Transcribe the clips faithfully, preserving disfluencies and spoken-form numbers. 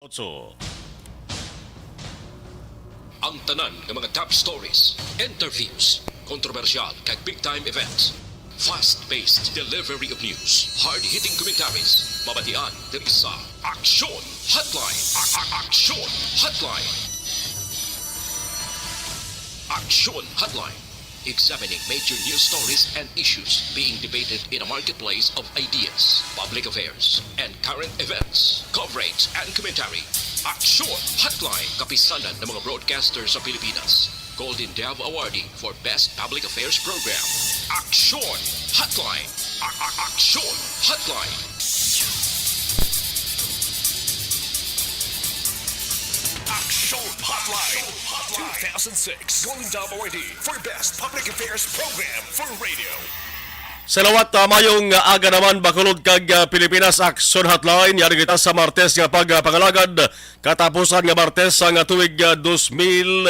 So, ang tanan nga mga top stories, interviews, kontrobersyal kag big time events, fast-paced delivery of news, hard-hitting commentaries, mabatian diri sa Aksyon Hotline. A- a- Aksyon Hotline. Aksyon Hotline. Examining major news stories and issues being debated in a marketplace of ideas, public affairs, and current events, coverage and commentary. Aksyon Hotline, kapisanan ng mga broadcaster sa Pilipinas. Golden Dove Awardee for Best Public Affairs Program. Aksyon Hotline. A- a- Aksyon Hotline. Aksyon Hotline two thousand six. Golden Dove Awardee for Best Public Affairs Program for Radio. Salawat, ah, mayong, ah, aga naman, Bacolod kag, ah, Pilipinas. Aksyon Hotline, yari kita sa Martes nga pagpangalagad, katapusan nga Martes sang, ah, tuig, ah, dos mil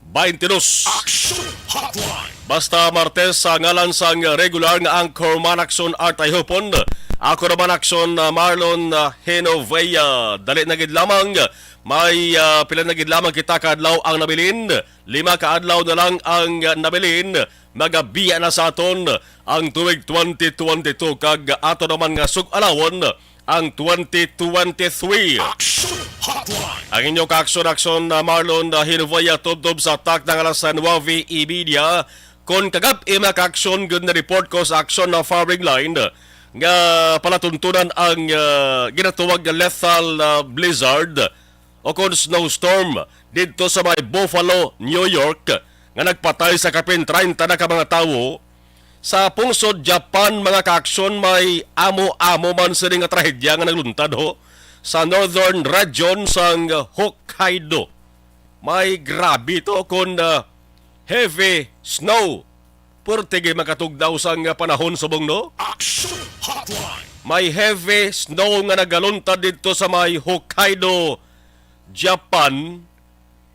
baynte dos. Aksyon Hotline. Basta Martes, sa ngalan sang regular nga anchorman, Aksyon Art Ayhupon. Ako naman, Aksyon, ah, Marlon, ah, Genovea. Dali na gid lamang. May, ah, pila na gid lamang kita ka adlaw ang nabilin. Lima ka adlaw na lang ang, ah, nabilin. Magabiya na sa aton ang tuig twenty twenty-two, kag ato naman nga sug-alawon ang twenty twenty-three. Aksyon Hotline. Ang inyo ka-aksyon-aksyon na Marlon, ah, Hinuvaya, tubtob sa takna nga alas nuwebe y media. Kon kagab-i, mga ka-aksyon, gud na report ko sa aksyon na firing line nga palatuntunan ang, ah, ginatawag nga lethal, ah, blizzard o kon snowstorm didto sa may Buffalo, New York, nga nagpatay sa kapin treinta na ka mga tawo. Sa pungsod Japan, mga ka-aksyon, may amo-amo man sini nga trahedya nga nagluntad, ho, sa northern region sang Hokkaido. May grabe to kon, ah, heavy snow. Purti gid makatugnaw sang panahon subong, no? Action Hotline. May heavy snow nga nagaluntad didto sa may Hokkaido, Japan.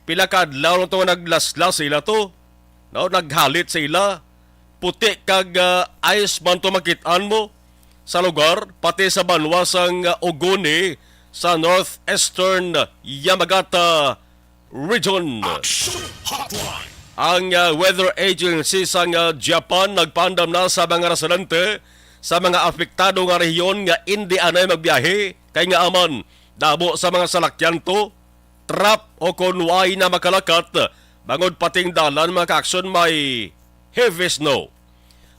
Pila ka adlaw na to nga naglaslas sila to. No, naghalit sila. Puti kag, ah, ice man to makit-an mo sa lugar, pati sa banwa sang, ah, Ogoni sa northeastern Yamagata Region. Action Hotline. Ang, ah, Weather Agency sang, ah, Japan nagpaandam na sa mga residente sa mga apektado nga rehiyon nga indi anay magbiyahe, kay nga aman damo sa mga salakyan to trap o kon way na makalakat bangod pating dalan, mga ka-aksyon, may heavy snow.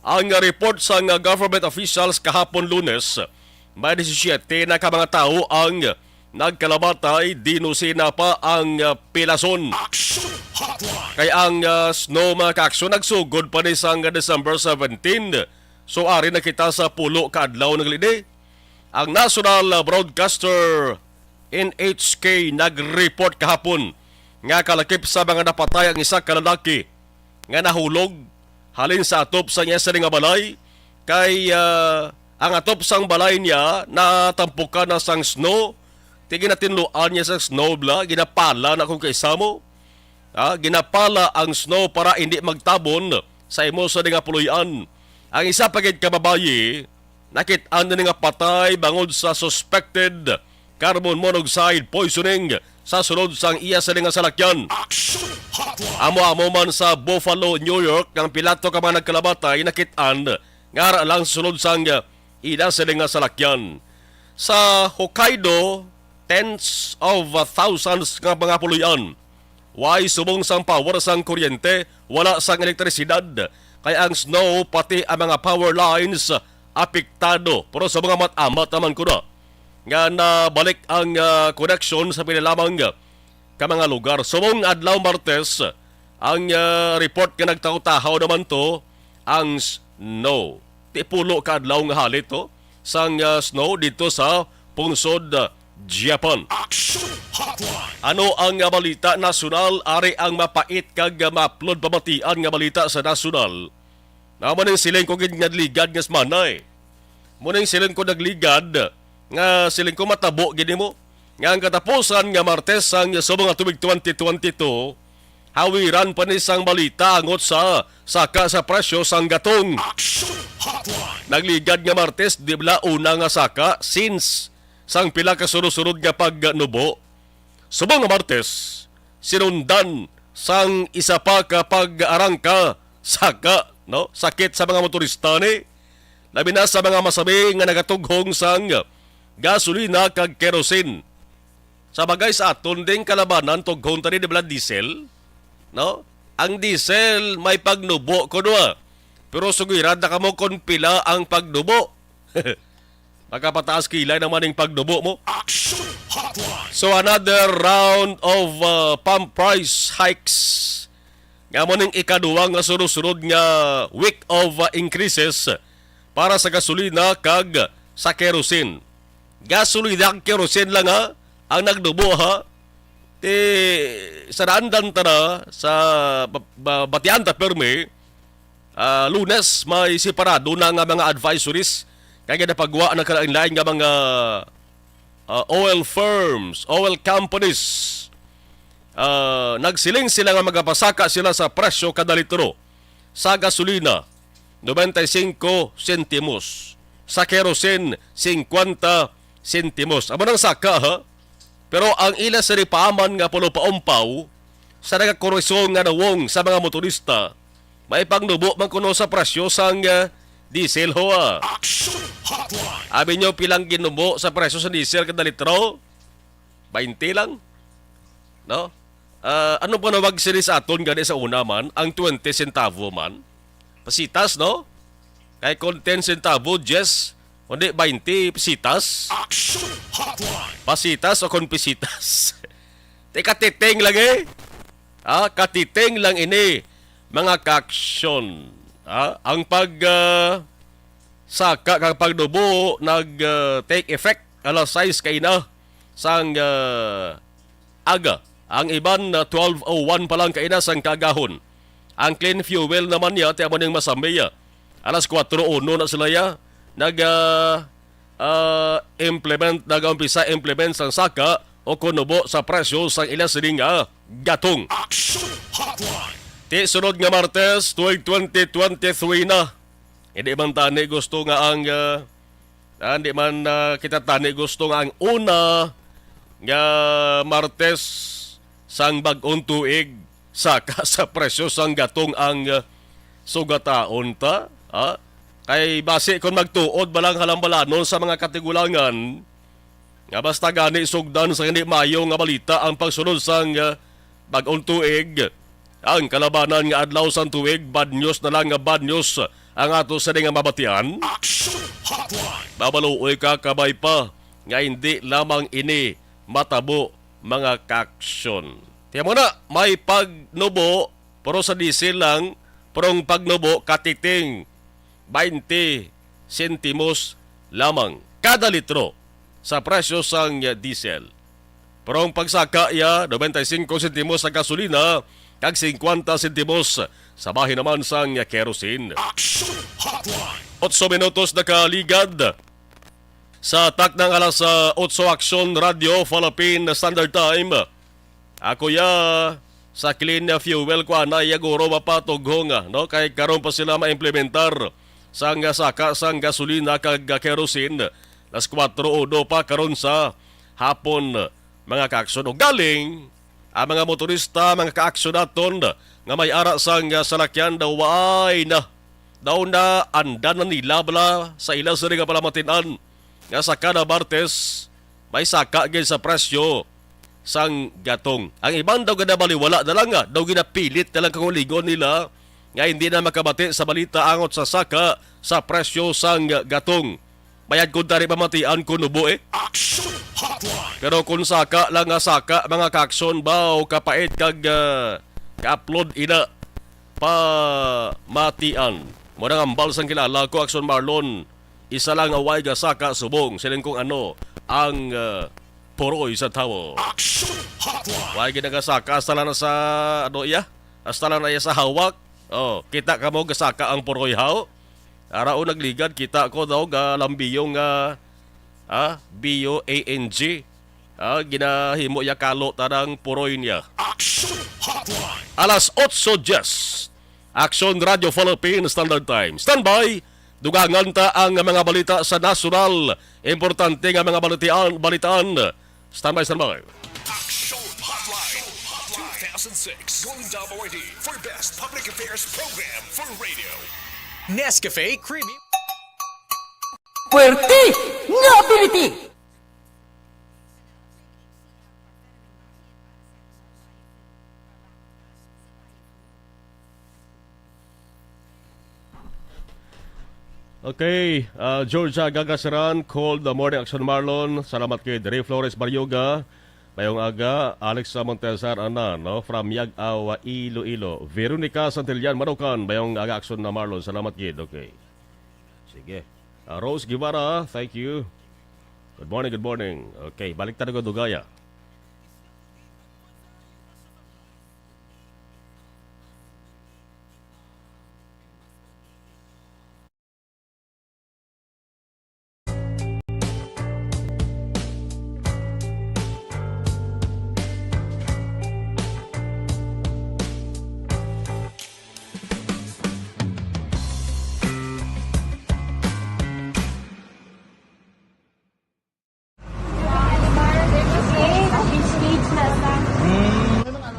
Ang report sang government officials kahapon Lunes, may disisiete na ka mga tawo ang nagkalamatay, dinusina pa ang pilason. Action Hotline. Kay ang, ah, snow, mga ka-aksyon, nagsugod pa ni sang December seventeen. So, ari na kita sa pulo ka adlaw na gali. Ang National Broadcaster, N H K, nag-report kahapon nga kalakip sa mga napatay ang isa ka lalaki nga nahulog halin sa atop sang iya sini nga balay, kay, ah, ang atop sang balay niya natampukan na sang snow. Ti ginatinluan niya sa snow bala, ginapala na kung kaisa mo. Ah, ginapala ang snow para hindi magtabon sa imo sini nga puloy-an. Ang isa pa gid ka babayi, nakit-an na nga patay bangod sa suspected carbon monoxide poisoning sa sulod sang iya sini nga salakyan. Action Hotline. Amo-amo man sa Buffalo, New York, ang pila to ka mga nagkalamatay nakit-an nga ara lang sa sulod sang ila sini nga salakyan. Sa Hokkaido, tens of thousands nga mga puloy-an way subong sang power sang kuryente, wala sang elektrisidad, kay ang snow pati ang mga power lines apektado. Pero sa mga mat-amat naman ko na nga nabalik ang, ah, connection sa pila lamang ka mga lugar. Subong adlaw Martes, ang, ah, report nga nagtaw-tahaw naman to ang snow. Ti pulo ka adlaw nga halit to sang, ah, snow dito sa pungsod, ah, Japan. Action Hotline. Ano ang, ah, balita nasyonal? Ari ang mapait kag, ah, maplod pamatian nga balita sa nasyonal. Amo ning siling ko gid nga ligad nga semana, eh. Mo ning siling ko nagligad nga siling ko matabo gid nimo nga ang katapusan nga Martes sang subong nga tuig twenty twenty-two, hawiran pa ni sang balita angot sa saka sa presyo sang gatong. Action Hotline. Nagligad nga Martes, di bala una nga saka since sang pila ka sunod-sunod nga pagnubo. Subong nga Martes, sinundan sang isa pa ka pag-arangka saka, no, sakit sa mga motorista ni, labi na sa mga masabi nga nagatughong sang gasolina kag kerosene. Sa bagay, sa aton ding kalabanan, tughong tani, di ba, diesel? No? Ang diesel may pagnubo kuno, ah. Pero sugiran na kamo kung pila ang pagnubo. Makapataas kilay naman ning pagnubo mo. Action Hotline. So, another round of uh, pump price hikes. Nga mo ning ikaduwa nga sunod-sunod nga week of uh, increases para sa gasolina kag sa kerosene. Gasolina kag kerosene lang, ha, ang nagnubo, ha. Ti sa naandan ta na sa ba- ba- batian ta permi, ah, Lunes may separado na nga mga advisories kay ginapagwa na kalain-lain nga mga ah, oil firms, oil companies. Ah, nagsiling sila nga magapasaka sila sa presyo kada litro sa gasolina, noventa y cinco sentimos, sa kerosene, cincuenta sentimos. Amo nang saka, ha? Pero ang ila sa paaman nga pulupaumpaw sa nagakurison nga nawong sa mga motorista, may pagnubo man kuno sa presyo sang ah, diesel, ho, ah. Action Hotline. Abi nyo, pilang ginubo sa presyo sa diesel kada litro? Baynte lang. No? Ah, ano pa nawag sini sa aton gani sa una man, ang twenty centavo man? Pasitas, no? Kay kung ten centavo, diyes, kundi baynte, pasitas. Action Hotline. Pasitas o kung pisitas? Te, katiting lagi. Ah, katiting lang ini, mga kaaksyon. Ah, ang pag, ah, saka kag pagnubo nag, ah, take effect alas sais kaina sang, ah, aga. Ang iban na twelve oh one pa lang kaina sang kaagahon. Ang clean fuel naman niya, ti amo ning masambi, ah. Alas kuwatro uno na sila, ya. Nag, ah, ah, implement, nag-umpisa implement sang saka o kunubo sa presyo sang ila sining, ah, gatong. Action Hotline. Ti sunod nga Martes, tuig twenty twenty-three na. Hindi man tani gusto nga ang, ah, ah, hindi man, ah, kita tani gusto nga ang una nga Martes sang bag-ong tuig saka sa presyo sang gatong ang, ah, sugataon ta, ha? Kay basi kon magtuod ba lang halambalanon sa mga katigulangan nga basta gani sugdan sa hindi maayo nga balita ang pagsunod sang, ah, bag-ong tuig, ang kalabanan nga adlaw sang tuig, bad news na lang nga bad news ang ato sini nga mabatian. Action Hotline. Mabaluoy ka, kabay pa, nga hindi lamang ini matabo, mga kaaksyon. Tiyan mo na, may pagnubo, pero sa diesel lang, pero ang pagnubo, katiting, baynte sentimos lamang kada litro sa presyo sang diesel. Pero ang pagsaka iya, noventa y cinco sentimos sa gasolina, kag cincuenta sentimos sa bahin naman sang kerosene. Action Hotline. Otso minutos nakaligad sa taknang alas, ah, otso, Aksyon Radio Philippine Standard Time. Ako ya, sa clean fuel ko anay ya guro mapatughong, ah, no? Kay karon pa sila maimplementar sang saka sang gasolina kag kerosene. Las kuwatro uno pa karon sa hapon, mga kaaksyon. O galing, ang mga motorista, mga kaaksyon naton nga may ara sang salakyan daw waay na. Daw na anda na nila bala sa ila sini nga palamatian nga sa kada Martes may saka gid sa presyo sang gatong. Ang iban daw ginabaliwala na lang nga, daw ginapilit na lang kaugalingon nila nga hindi na makabati sa balita angot sa saka sa presyo sang gatong. Mayad ko dari pamatian ko nubo eh. Action Hotline. Pero kung saka lang nga saka, mga kaaksyon, baw kapait kag, ah, ka-upload ina pa matian. Mo nang ambal sang kilala ko, Aksyon Marlon, isa lang away ga saka subong siling kung ano ang, ah, puroy sa tawo. Action Hotline. Way ginagasaka hasta lang na sa, ano, iya? Hasta lang na iya sa hawak. Oh, kita ka mo gasaka ang puroy, haw? Ara o nagligad, kita ko daw ga lambiyong nga, ah, B U A N G. Ah, ginahimo iya kalo tanang puroy niya. Action Hotline. Alas otso diyes. Action Radio Philippine Standard Time. Standby. Dugangan ta ang mga balita sa nasyonal. Importante nga mga balitian, balitaan. Standby, standby. Action Six Golden Dome Awardee for Best Public Affairs Program for Radio. Nescafe Creamy. Puwerte nga ability! Okay, ah, Georgia Gagasaran, called the Morning Action Marlon. Salamat kay Dre Flores Baryoga. Mayong aga, Alex Montesar, ana, no? From Yag-Aw, Iloilo. Veronica Santillan Manukan, mayong aga, Action na Marlon. Salamat gid. Okay. Sige. Ah, Rose Guevara, thank you. Good morning, good morning. Okay, balik tayo ko Dugaya.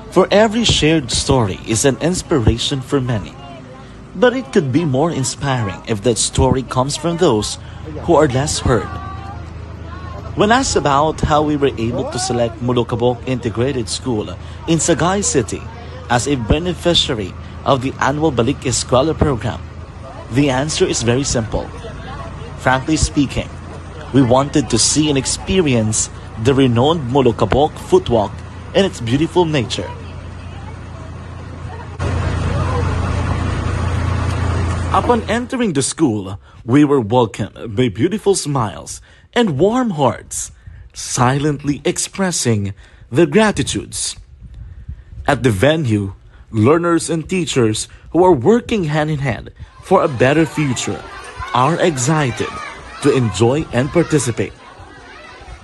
For every shared story is an inspiration for many. But it could be more inspiring if that story comes from those who are less heard. When asked about how we were able to select Molokabok Integrated School in Sagay City as a beneficiary of the annual Balik Eskwela program, the answer is very simple. Frankly speaking, we wanted to see and experience the renowned Molokabok Footwalk and its beautiful nature. Upon entering the school, we were welcomed by beautiful smiles and warm hearts, silently expressing their gratitudes. At the venue, learners and teachers who are working hand in hand for a better future are excited to enjoy and participate.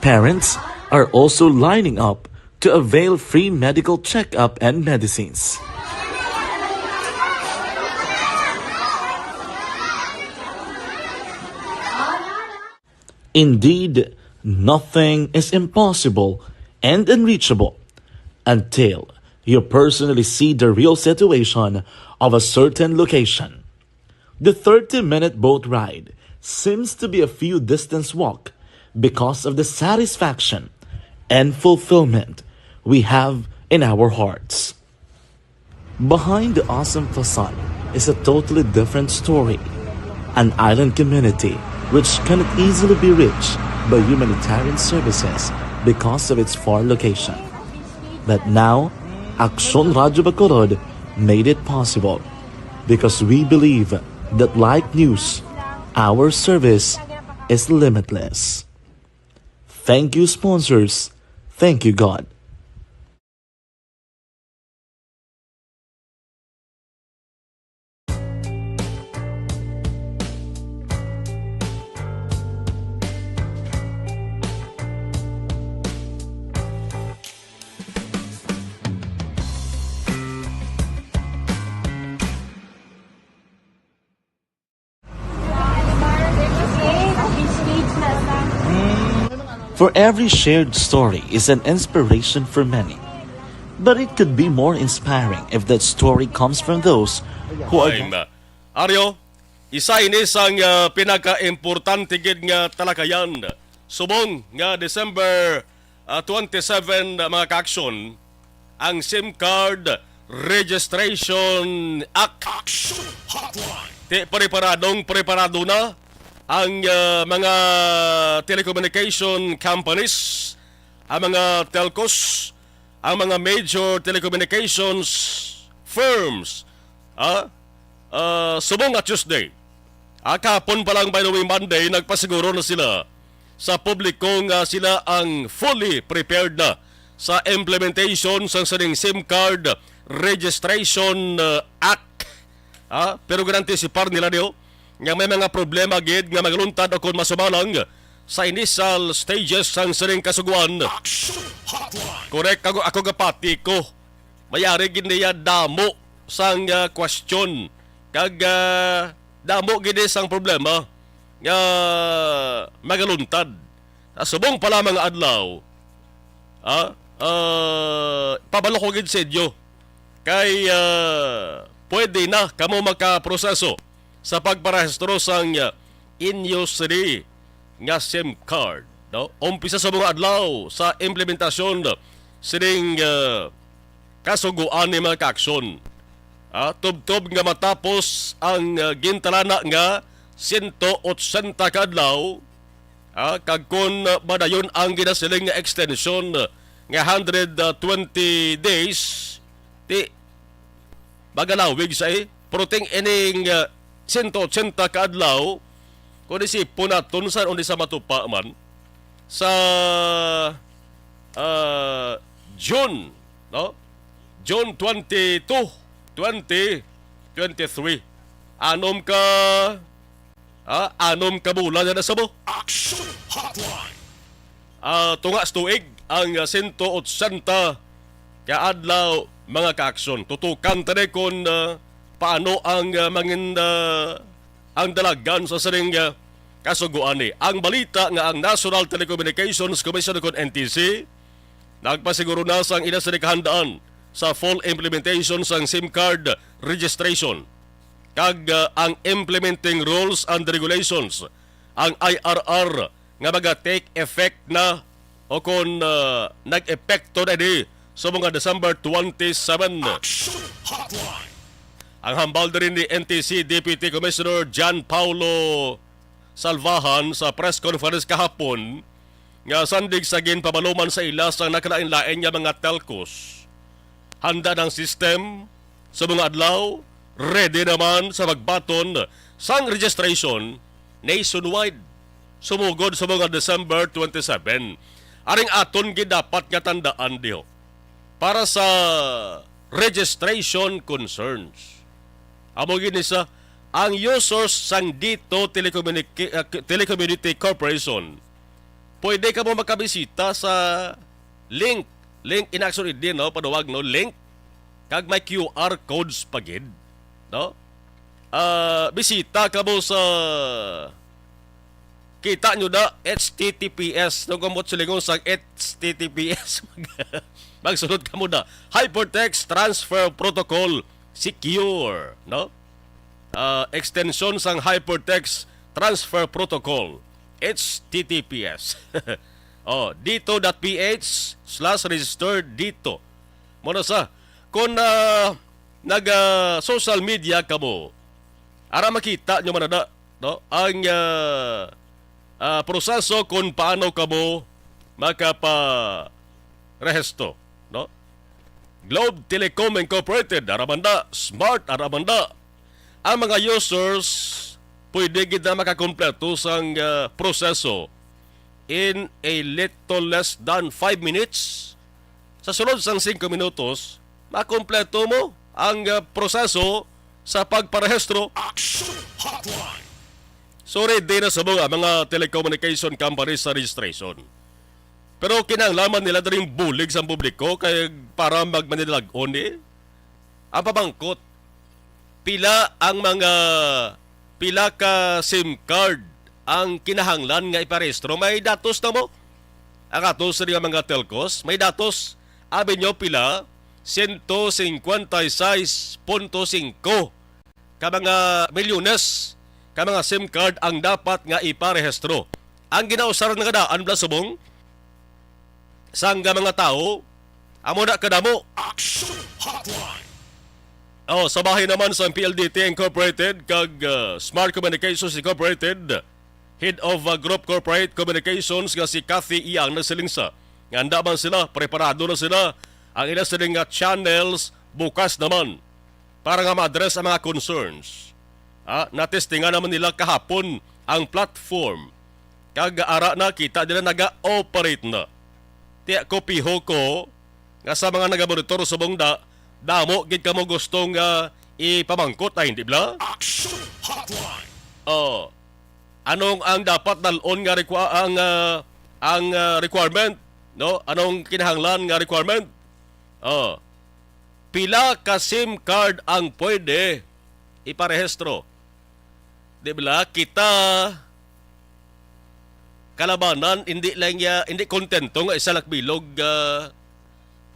Parents are also lining up to avail free medical checkup and medicines. Indeed, nothing is impossible and unreachable until you personally see the real situation of a certain location. The thirty-minute boat ride seems to be a few distance walk because of the satisfaction and fulfillment we have in our hearts. Behind the awesome facade is a totally different story, an island community which cannot easily be reached by humanitarian services because of its far location. But now, Aksyon Radyo Bacolod made it possible because we believe that like news, our service is limitless. Thank you, sponsors. Thank you, God. For every shared story is an inspiration for many. But it could be more inspiring if that story comes from those who are Time. Aryo, isa ini sang, ah, pinakaimportante gid nga talakayan subong nga December, ah, twenty-seven, ah, mga ka-aksyon, ang SIM Card Registration Act. Action Hotline. Ti, preparadong preparado na ang, ah, mga telecommunication companies, ang mga telcos, ang mga major telecommunications firms, ah, ah, subong nga Tuesday. Ah, kahapon pa lang, by the way, Monday, nagpasiguro na sila sa publiko nga sila ang fully prepared na sa implementation sang sining SIM Card Registration, ah, Act. Ah, pero ginantisipar nila niyo nga may mga problema gid nga magaluntad o kon masubalang sa initial stages sang sining kasugoan. Action Hotline. Correct, ako, ako gapati ko. Mayari gid niya damo sang, ah, question kag, ah, damo gid sang problema nga magaluntad. Sa subong pa lamang nga adlaw, ah, ah, pabalo ko gid sa inyo. kay, ah, pwede na kamo makaproseso sa pagparehistro sang, ah, inyo sini nga SIM card, no? Umpisa sa mga adlaw sa implementasyon sining, ah, kasugoan ni mga kaaksyon. Ah, tubtob nga matapos ang, ah, gintalana nga sento otsenta ka adlaw, ah, kag kon, ah, madayon ang ginasiling nga extension, ah, nga hundred twenty days, ti magalawig sa, eh, pero ting ining, ah, sento otsenta ka adlaw, kung isipon naton sa, undi sa matupa man, sa, ah, June, no? June twenty-two, twenty twenty-three. Anom ka, ah, anom ka bulan na sa mo. Action Hotline. Ah, tunga sa tuig ang, ah, sento otsenta ka adlaw, mga kaaksyon. Tutukan ta ni kon, ah, paano ang, ah, mangin-, ah, ang dalagan sa sining, ah, kasugoan ni. Ang balita nga ang National Telecommunications Commission, kon N T C, nagpasiguro na sang ila sini kahandaan sa full implementation sang SIM card registration kag, ah, ang implementing rules and regulations, ang I R R, nga maga-take effect na o kon, ah, nag-epekto na ini sa mga December twenty-seven. Action Hotline. Ang hambal diri ni N T C Deputy Commissioner John Paulo Salvahan sa press conference kahapon nga sandig sa ginpamaluman sa ila sang nakalain-lain nga mga telcos. Handa ang system sa mga adlaw, ready naman sa pagbaton sang registration nationwide sumugod sa mga December twenty-seven. Aring aton gid dapat nga tandaan diho, para sa registration concerns, amo gid ni sa ang users sang Dito Telecommunica-, uh, Telecommunity Corporation, pwede kamo makabisita sa link, link in action din, no? Paduwag, no? Link. Kag may Q R codes pa gid, no? Ah, bisita kamo sa, kita nyo na, H T T P S. No, kung mo silingon sa H T T P S, mag-, magsunod kamo na. Hypertext Transfer Protocol Secure, no? Ah, extension sang Hypertext Transfer Protocol, H T T P S. Oh, dito dot P H slash registered dito. Mo na sa, kung, ah, nag, ah, social media kamo, ara makita nyo man na, no? Ang, ah, ah, proseso kung paano kamo makaparehistro, no? Globe Telecom Incorporated, ara man da, Smart, ara man da. Ang mga users pwede gid na makakompleto sang, ah, proseso in a little less than five minutes. Sa sulod sang singko minutos, makompleto mo ang, ah, proseso sa pagparehistro. Action Hotline. So, ready na sa mga, mga telecommunication companies sa registration. Pero kinahanglan man nila diri bulig sa publiko kay para magmanilag-on, eh. Ang pamangkot, pila ang mga, pila ka SIM card ang kinahanglan nga iparehistro? May datos na mo? Ang ato sa mga telcos, may datos. Abi nyo pila? Sento singkwenta y sais punto singko ka mga milyones ka mga SIM card ang dapat nga iparehistro. Ang ginausar nga daan, Blasubong, sang mga tawo, amo na kadamo. Action Hotline. Oh, sa bahin naman sa P L D T Incorporated kag, uh, Smart Communications Incorporated, Head of, uh, Group Corporate Communications nga si Cathy Iang nagsiling sa nga handa man sila, preparado na sila, ang ila sining nga channels bukas naman para nga ma-address ang mga concerns. Ah, natestingan naman nila kahapon ang platform. Kag ara na kita nila naga-operate na. Tiya ko piho ko nga sa mga nagamonitor subong da, damo gid kamo gusto nga ipamangkot, ay hindi bla? Action Hotline. Oh. Anong ang dapat dal-on nga requa-, ang, ah, ang, ah, requirement, no? Anong kinahanglan nga requirement? Oh. Pila ka SIM card ang pwede iparehistro? Di ba kita kalabanan, hindi lang ya, hindi kontento nga isa lang bilog, ah,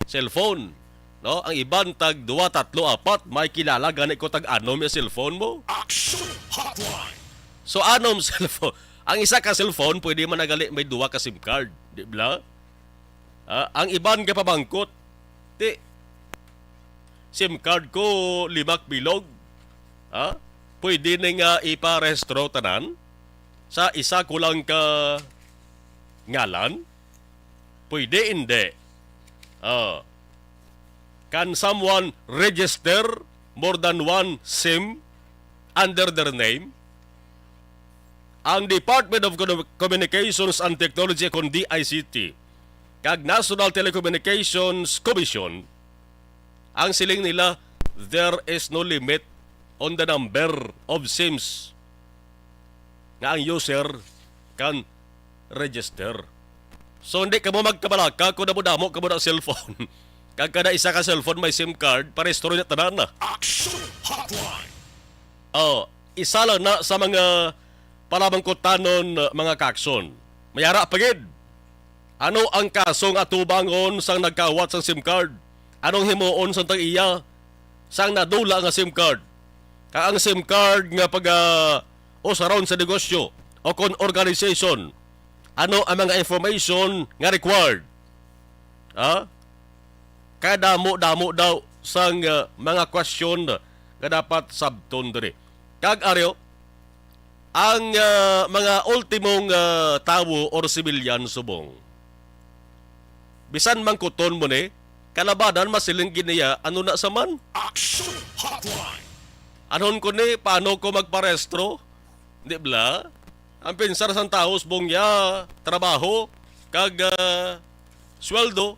cellphone. No? Ang iban tag duwa, tatlo, apat, may kilala gani ko tag anom yung cellphone mo. Action Hotline. So, anom cellphone. Ang isa ka cellphone, pwede man nagali may duwa ka SIM card. Di ba? Ah, ang iban ka pamangkot, ti, SIM card ko, limak bilog. Ha? Pwede na nga iparehistro tanan sa isa ko lang ka ngalan? Pwede, hindi. Ah. Can someone register more than one SIM under their name? Ang Department of Commu-, Communications and Technology, kon D I C T, kag National Telecommunications Commission, ang siling nila, there is no limit on the number of SIMs nga ang user can register. So, hindi kamo magkabalaka kung damo-damo kamo na cellphone. Kag kada isa ka cellphone may SIM card, parehistro niya tanan na. Action Hotline. Oh, isa lang na sa mga palamangkutanon, uh, mga kakson. May ara pa gid. Ano ang kaso nga atubangon sang nagkawat sang SIM card? Anong himuon sang tag-iya sang nadula nga SIM card? Kag ang SIM card nga pag, ah, usaron sa negosyo o kon organization, ano ang mga information nga required? Ha? Kadamo-damo daw sang, ah, mga question nga dapat sabton diri. Kag aryo, ang, ah, mga ultimong, ah, tawo or sibilyan subong, bisan mangkuton mo ni, kalabanan masiling gid niya, "Ano na sa man?" Action Hotline. Anhon ko ni, paano ko magparehistro? Di bala? Ang pinsar sang tawo subong niya, trabaho, kag, ah, sweldo.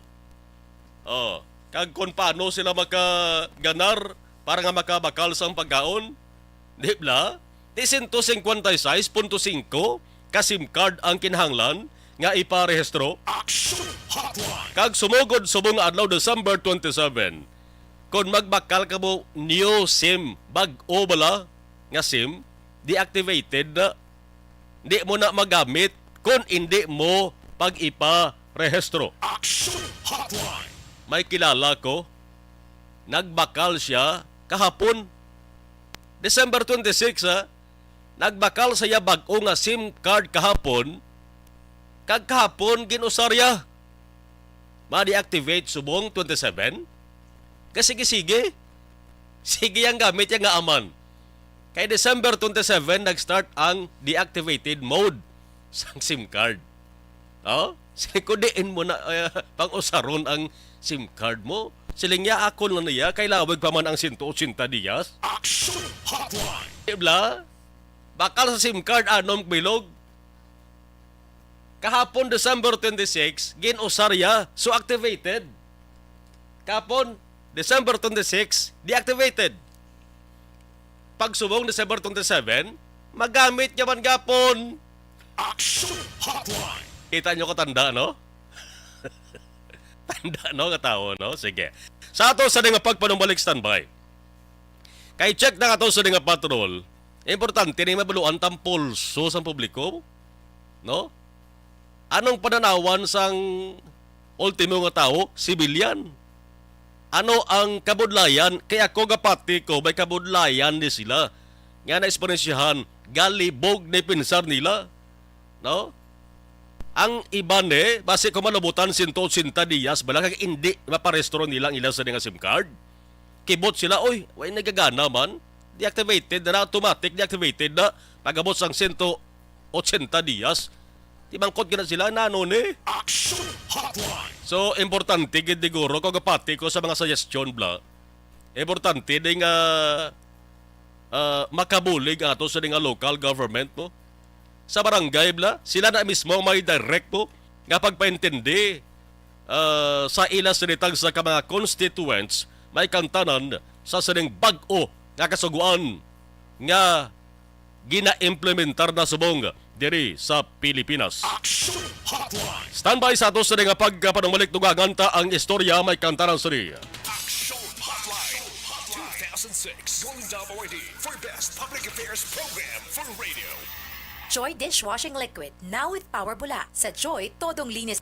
Oh, kag kon paano sila makaganar para nga makabakal sang pagkaon. Di bala? Ti sento singkwenta y seis punto singko ka SIM card ang kinahanglan nga iparehistro. Action Hotline. Kag sumugod subong nga adlaw, December twenty-seven, kon magbakal kamo new SIM, bag-o bala nga SIM, deactivated na. Di mo na magamit kon indi mo pag-iparehistro. Action Hotline. May kilala ko, nagbakal siya kahapon, December twenty-six, ha? Nagbakal sa iya bag-o nga SIM card kahapon, kag kahapon ginusar niya. Ma-deactivate subong twenty-seven? Kasige-sige. Sige ang gamit niya nga aman. Kay December twenty-seven nag-start ang deactivated mode sang SIM card. Oh? Sige, ko diin mo na, eh, pang-usaron ang SIM card mo. Siling niya, ako lang niya, kay lawig pa man ang sento ochenta diyas. Action Hotline. Di bala? Bakal sa SIM card, anom bilog. Kahapon, December twenty-six, gin-usar ya, so activated. Kahapon, December twenty-six, deactivated. Pagsubong, December twenty-seven, magamit niya man gapon. Action Hotline. Kita nyo ko tanda, no? Tanda, no, nga tawo, no? Sige. Sa ato sa nga pagpanumbalik, standby. Kay check na ato sa nga patrol, importante ni mabaluan tang pulso sang publiko, no? Anong pananawan sang ultimo nga tawo? Sibilyan. Ano ang kabudlayan? Kay ako gapati ko, may kabudlayan ni sila. Nga na-eksperyensyahan, galibog ni pinsar nila. No? Ang iban, eh, basi ko malubutan sento ochenta diyas, bala kag indi maparehistro nila ang ila sa nga SIM card. Kibot sila, "Oy, way nagagana man. Deactivated na, automatic deactivated na." Pagabot sang sento ochenta diyas, timangkot gina sila, "Nano ni?" Action Hotline. So, importante gid, siguro, kung gapati ko sa mga suggestion, bla, importante din nga, ah, makabulig ato sa nga local government, no? Sa barangay, bla, sila na mismo may direct, no, nga pagpaintindi, ah, sa ila sa nitag sa ka mga constituents, may kantanan sa sining bag-o nga kasuguan nga gina-implementar na subong diri sa Pilipinas. Action Hotline. Standby sa ato sa nga pagpanumalik, dugangan ta ang istorya, may kantanan sini. Action Hotline two thousand six Golden Dome Awardee for Best Public Affairs Program for Radio. Joy Dishwashing Liquid, now with Power Bula. Sa Joy, todong linis.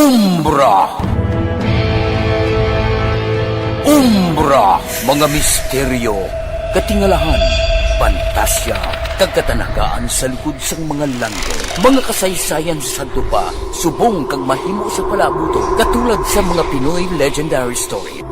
Umbra. Umbra, mga misteryo, katingalahan, pantasya, kag katanagaan sa likod sang mga langit. Mga kasaysayan sa sadto pa, subong kag mahimo sa palabuton, katulad sa mga Pinoy legendary story.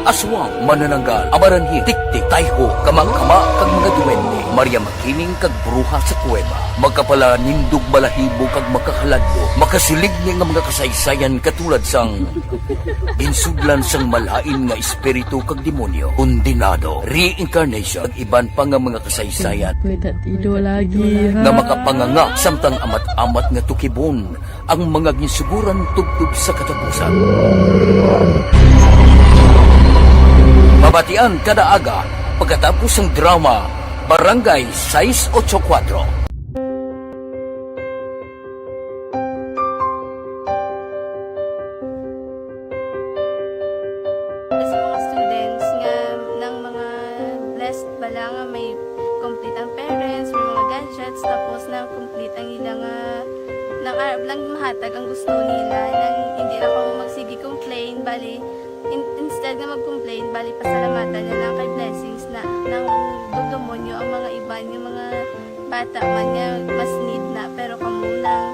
Aswang, manananggal, amaranhi, tiktik, tayho, kamang-kama, kag mga duwende, Maria Makiling, kag bruha sa kuweba, makapalanindog balahibo, kag makahaladlok, makasilig ni nga mga kasaysayan katulad sang ginsudlan sang malain nga espiritu kag demonyo, kondenado, reincarnation, kag iban pa nga mga kasaysayan Wait, that ido lagi, nga ha? makapanganga samtang amat-amat nga tukibon ang mga ginsuguran tubtob sa katapusan. Mabatian kada aga pagkatapos sang drama Barangay sais ocho kuwatro. Sa mga students nga nang mga blessed bala nga may complete ang parents, may mga gadgets, tapos na complete ang ila nga nang arab lang mahatag ang gusto nila, nang hindi na kamo magsige complain, bali, in-, instead nga mag-complain, bali, pasalamatan na lang kay blessings na, nang dugdumon nyo ang mga iban, yung mga bata man nga mas need na, pero kamo nang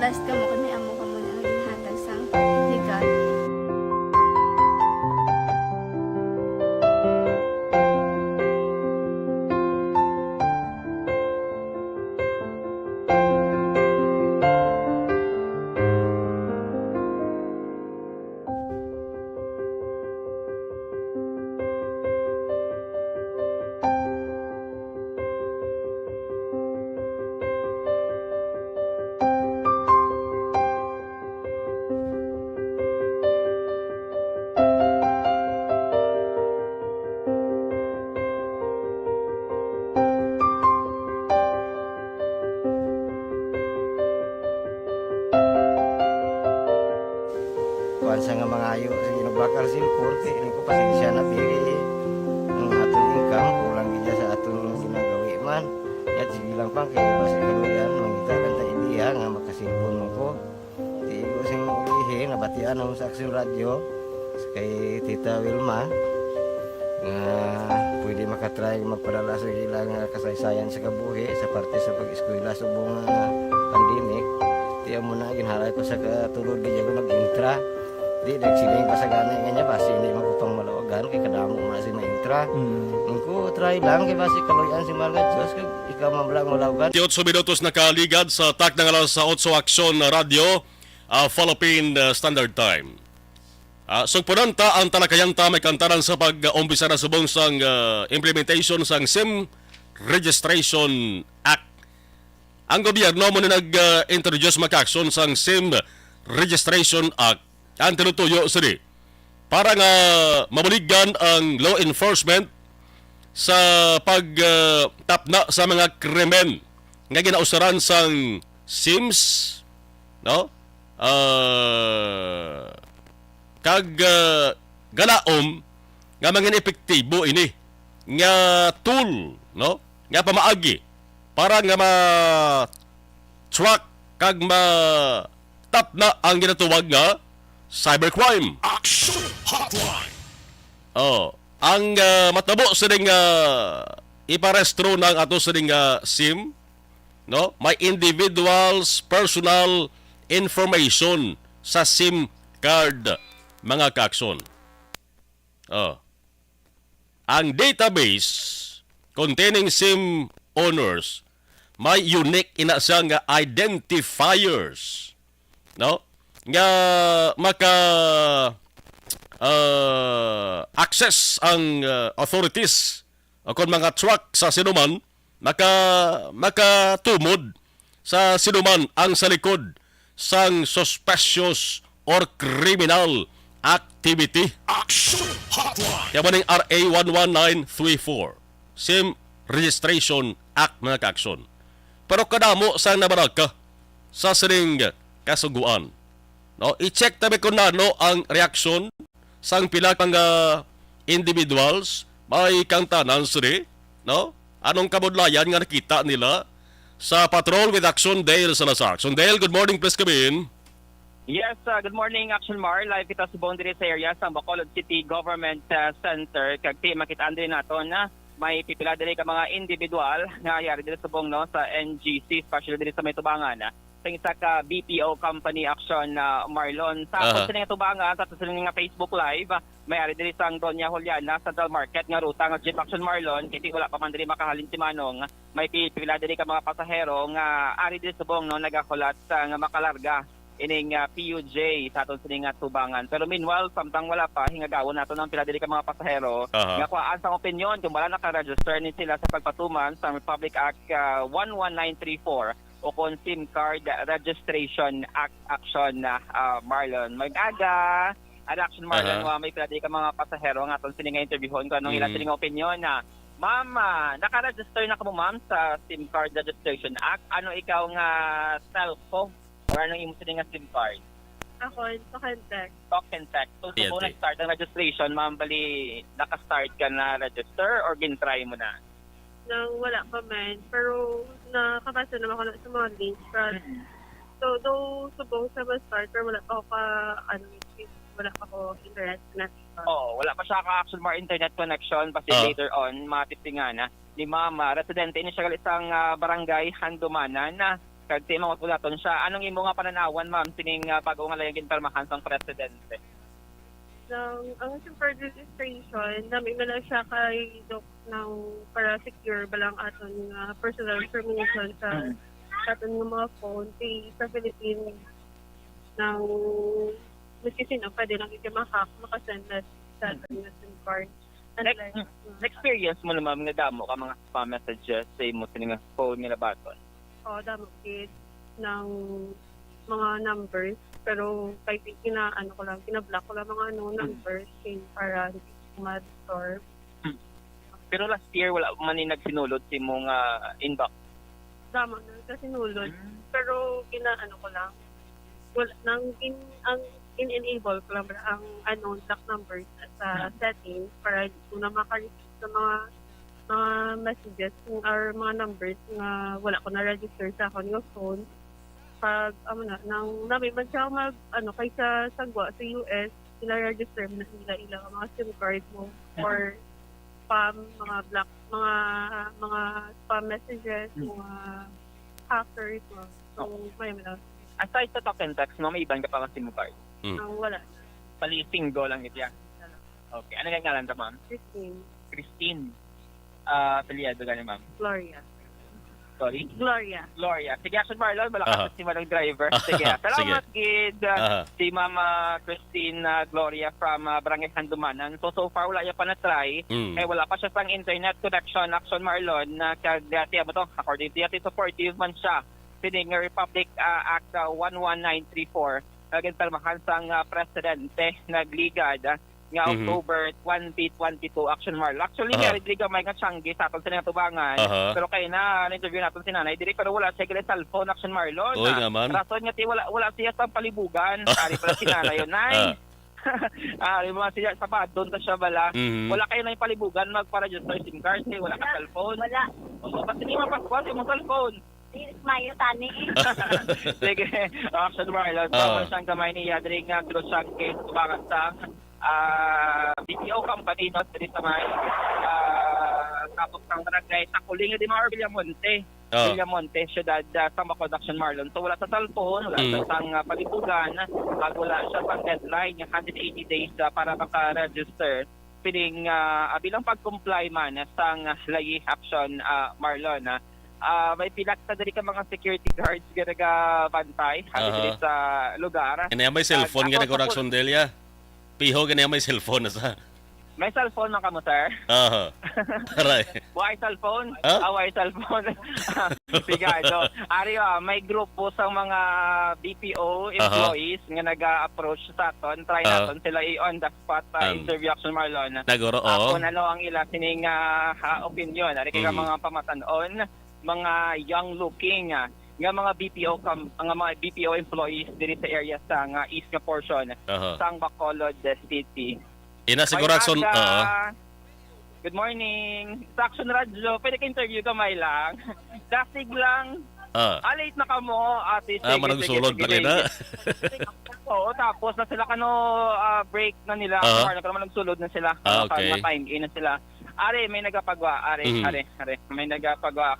blessed kamo kay may amo kamo na nga ginhatag sang regalo. Kuwan sa nga mangayo, sige, nagbakal cellphone, kay ini ko pasensya na, pili ang aton income, kulang gid sa aton ginagawi man. Yat, sige lang pang, kay basi kaluyan, mangita lang ta idea nga makasilpon man ko. Di ko sing ilihi, nabatian ako sa Aksyon Radyo, kay Tita Wilma, nga pwede makatry magpadala sa ilang, ah, kasaysayan sa kabuhi sa parte sa pag-eskwela subong nga pandemic. Di amo na, ginhalay ko sa katulod, di ako nag-intra. Di, nagsiling pa sa gani nga niya, basi hindi man ko pang malawagan, kay kadamo man si maintra. Mm. Ang ko, try lang, kay basi kaluyan si Mahal nga Diyos, kag ikaw man lang malawagan. Twenty-eight minutos nakaligad sa tak ng alas otso Aksyon Radyo, ah, Philippine, ah, Standard Time. Ah, sugpunan ta ang talakayan ta may kantaran sa pag-umpisa na subong sang, ah, implementation sang sim Registration Act. Ang gobyerno mo na nag, ah, introduce, mga kaaksyon, sang sim Registration Act. Ang tinutuyo sini para nga mabuligan ang law enforcement sa pag, ah, tapna sa mga krimen nga ginausaran sang sims, no? Ah, kag, ah, ganaom nga mangin epektibo ini nga tool, no? Nga pamaagi para nga ma-track kag matapna ang ginatawag nga cybercrime. Action Hotline. Oh, ang, ah, matabo sining, ah, iparehistro na ang ato sining, ah, sim, no? May individual's personal information sa sim card, mga kaaksyon. Oh. Ang database containing sim owners may unique ina siya nga identifiers, no? Nga maka, ah, access ang, ah, authorities o kon mga track sa sinuman, maka-, makatumod sa sinuman ang sa likod sang suspicious or criminal activity. Action Hotline. Kaya mo ning R A one one nine three four, sim Registration Act, mga kaaksyon. Pero kadamo sang nabaraka sa sining kasuguan. No, i-check tabi kung nano ang reaksyon sang pila ka mga individuals, may kang tanan sini, no? Anong kabudlayan nga nakita nila Sa Patrol with Action Dale Salazar. Action Dale, good morning, please come in. Yes, uh, good morning, Action Mar. Live kita subong diri sa area sa Bacolod City Government uh, Center. Kag ti makita diri nato na may pipila diri ka mga individual nga yari diri subong, no, sa N G C, especially diri sa may tubangan, ah, sa isa ka B P O company, Action uh, Marlon. Sa Aha. Action sini nga tubangan, sa Action sini nga Facebook Live, ah, may ari diri sang Doña Juliana Central Market nga ruta nga jeep, Action Marlon, kay wala pa man diri makahalin si Manong. May pipila diri ka mga pasahero nga ari diri subong, no, nagahulat sa nga makalarga ining ah, P U J sa aton sini nga tubangan. Pero meanwhile, samtang wala pa, hingagawon nato ng pila diri ka mga pasahero Aha. nga kuhaan sang opinyon kung wala naka-register ni sila sa pagpatuman sa Republic Act ah, one one nine three four o kon SIM Card Registration Act, Action na ah, Marlon. Mag-aga, Action Marlon, Aha. Wa may pila diri ka mga pasahero nga aton sini nga interviewon kung anong ila Mhm. sini nga opinyon na, "Ma'am, ah, naka-register na kamo, ma'am, sa SIM Card Registration Act? Ano ikaw nga telco?" Or anong imo sini nga SIM card? Ako, sa contact. Talk and text. So, Yes, subong eh. nag-start ang registration, ma'am, bali, naka-start ka na register or gin-try mo na? Nang wala pa man. Pero nakabasa naman ako na sa mga links. But, so, though subong sa ma-start, pero wala pa ako ka, ano, wala pa ako internet connection. Oo, wala pa siya ka-action more internet connection, basta Ah. later on, matipingan na ni Mama. Residente ini siya gali sang ah, barangay Handumanan na kag ti mga naton siya. Anong imo nga pananawan, ma'am, sining ah, bago nga layang ginpermahan sang presidente? Nang ang super registration, nami man lang siya kay Doc ng para secure ba lang aton nga personal information sa aton nga mga phone kay sa Philippines nang medyo sino pwede lang siya ma-hack, makasend na sa aton nga SIM card. Next, Unlike, na-experience mo na, ma'am, nga damo ka mga spam messages sa imo sini nga phone nga nabaton? Oo, damo gid ng mga numbers. Pero kay gina-, ano ko lang, gina-block ko lang mga ano, numbers kay para hindi ko ma-disturb. Pero last year, wala man ni nagsinulod sa imo nga inbox. Damo na kasi nulod. Pero gina-, ano ko lang, wala, nang in, ang in-enable ko lang ang unknown block numbers sa settings para hindi ko na maka-receive sa mga mga messages or mga numbers nga wala ko na-register sa akon nga phone. Pag, amo na, nang nami man siya mag, ano, kaysa sagwa sa U S, sila register mo na nila ilang mga SIM card mo or spam, mga black, mga mga spam messages, mga hackers, mga, so, may man lang. Aside sa talk and text, ma'am, may iban ka pa ka SIM card? Hmm. Ang wala. Pali single lang ito yan. Okay. Ano nga ngalan ka, ma'am? Christine. Christine. Ah, apelyido gani, ma'am? Gloria. Sorry? Gloria. Gloria. Sige, Action Marlon, wala Aha. ka si Manong Driver. Sige, Aha, salamat, sige. Gid. Aha. Si Mama Christine ah, Gloria from ah, Barangay Handumanan. So, so far, wala niya pa na-try. Mm. Eh, wala pa siya sang internet connection, Action Marlon, na kag ah, tiyan mo to, according to Yati, supportive man siya. Sining Republic ah, Act ah, one one nine three four, na ginpirmahan sang ah, presidente, nagligad ah, nga Mhm. October twenty twenty-two, Action Marlon. Actually, Aha. may diri gamay nga tiyanggi sa aton sa nga tubangan. Aha. Pero kay na, na-interview natin si Nanay diri, pero wala siya gali cellphone, Action Marlon. Oy, Ah, nga man. Rason nga ti wala, wala siya sa palibugan. Ari pala si Nanay yun, Nay. Ah. Ari mga siya sa badon sa siya bala. Mhm. Wala kayo na yung palibugan magpa-register SIM card, eh, wala ka cellphone. Wala. Oo, kasi di mapaskuhan sa imong cellphone. Di mayo tani. Sige, Action Marlon. Ah. Tama siyang gamay niya. Diri nga, pero siya case, tubangan sa ah, B P O company, no, diri sa may ah, tapos ng barangay Takuling, di mga Villamonte. Ah. Villamonte, syudad ah, sa Bacolod, Action Marlon. So, wala sa cellphone, wala Mm. sa sang ah, palibugan, at wala siya sa deadline, yung one hundred eighty days ah, para maka-register. Piling ah, ah, bilang pag-comply man sang layi, Action ah, Marlon, ah. Ah, may pila ka diri ka mga security guards nga nagabantay, hali Aha. diri sa lugar. Kani may cellphone Tapos, gani ko, tapos- Action Dale, ya. Piho gani may cellphone na sa. May cellphone man kamo, sir? Aha. Aray. Why cellphone? Huh? Ah, why cellphone? Sigado. Ari, ah, may grupo sa mga B P O Aha. employees nga nag-approach sa aton. Try Ah. naton sila i-on the spot sa Um, interview, Action Marlon. Naguro, Ah, oo. Kung ano ang ila sining ah, ha, opinion. Ari kay Mhm. mga pamatan-on, mga young looking ah, nga mga B P O com, nga mga B P O employees diri sa area sa nga east nga portion Aha. sang Bacolod City. Ina siguro, Action, May aga, oo. Good morning. Sa Action Radyo, pwede ka interview gamay lang. Dasig lang. Ah. Ah, late na ka mo, ate. Ah, Sige, manang sige, sulod sige, lang sige. Na. Oo, tapos na sila kano, ah, break na nila. Ah. Kumar, naman nagsulod na sila. Ah, Ano, okay. Ma-time in na sila. Are, may nagapagwa. Are, Mhm. are, are. May nagapagwa.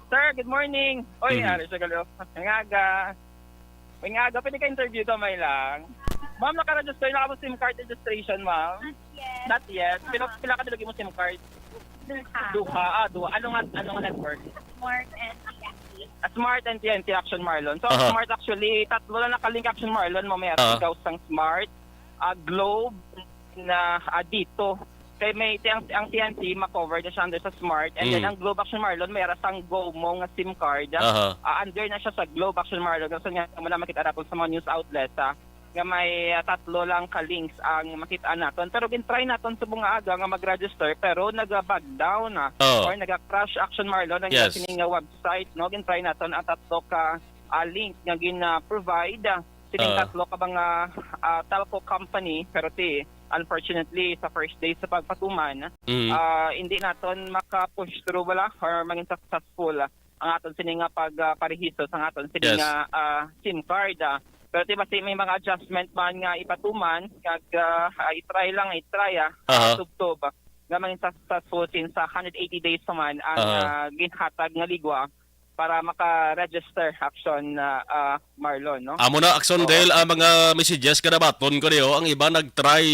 Sir, good morning. Oy, Mhm. are, siya galo. Ang aga. Ang aga, pwede ka interview gamay lang. Ma'am, naka-register na ka mo SIM card registration, ma'am? Yes. Not yet. Pila, pila ka bilog mo SIM card? Duha. Duha, ah, duha. Ano nga, ano nga network? Smart and T N T. Ah, Smart and T N T Action Marlon. So, Aha. Smart actually, tatlo lang nakalink Action Marlon. Mo may Ah. ikaw sang Smart, ah, Globe, na, ah, dito. Kay may, ti-, ang, ang T N T, ma-cover na siya under sa Smart. And then, Mm. ang Globe Action Marlon, may ara sang Go mo nga SIM card. Aha. Ah, under na siya sa Globe Action Marlon. Kasi nga, mo na makita natin sa mga news outlets, ah. nga may, ah, tatlo lang ka links ang makita naton. Pero gin-try naton sa mga aga nga mag-register, pero naga-bug down, ah, Oh. or naga-crash Action Marlon ang Yes. sini nga website, no? Gin-try naton ang tatlo ka, ah, link nga gin-provide, ah, sining Ah. tatlo ka mga, ah, telco company, pero ti, unfortunately, sa first day sa pagpatuman, Mm. ah, hindi naton maka-push through bala or maging successful ang aton sini nga pag, ah, parehiso sa aton sini Yes. nga, ah, SIM card, ah. Pero ti basi may mga adjustment man nga ipatuman, kag, ah, ah, i-try lang, i-try, ah, Aha. tubtob, ah, nga maging successful since sa hundred eighty days pa man ang, Aha. ah, ginhatag nga ligwa para maka-register Action, ah, ah, Marlon, no? Amo na, Action Oo. Dale, ang mga messages ka nabaton ko niyo. Ang iba nag-try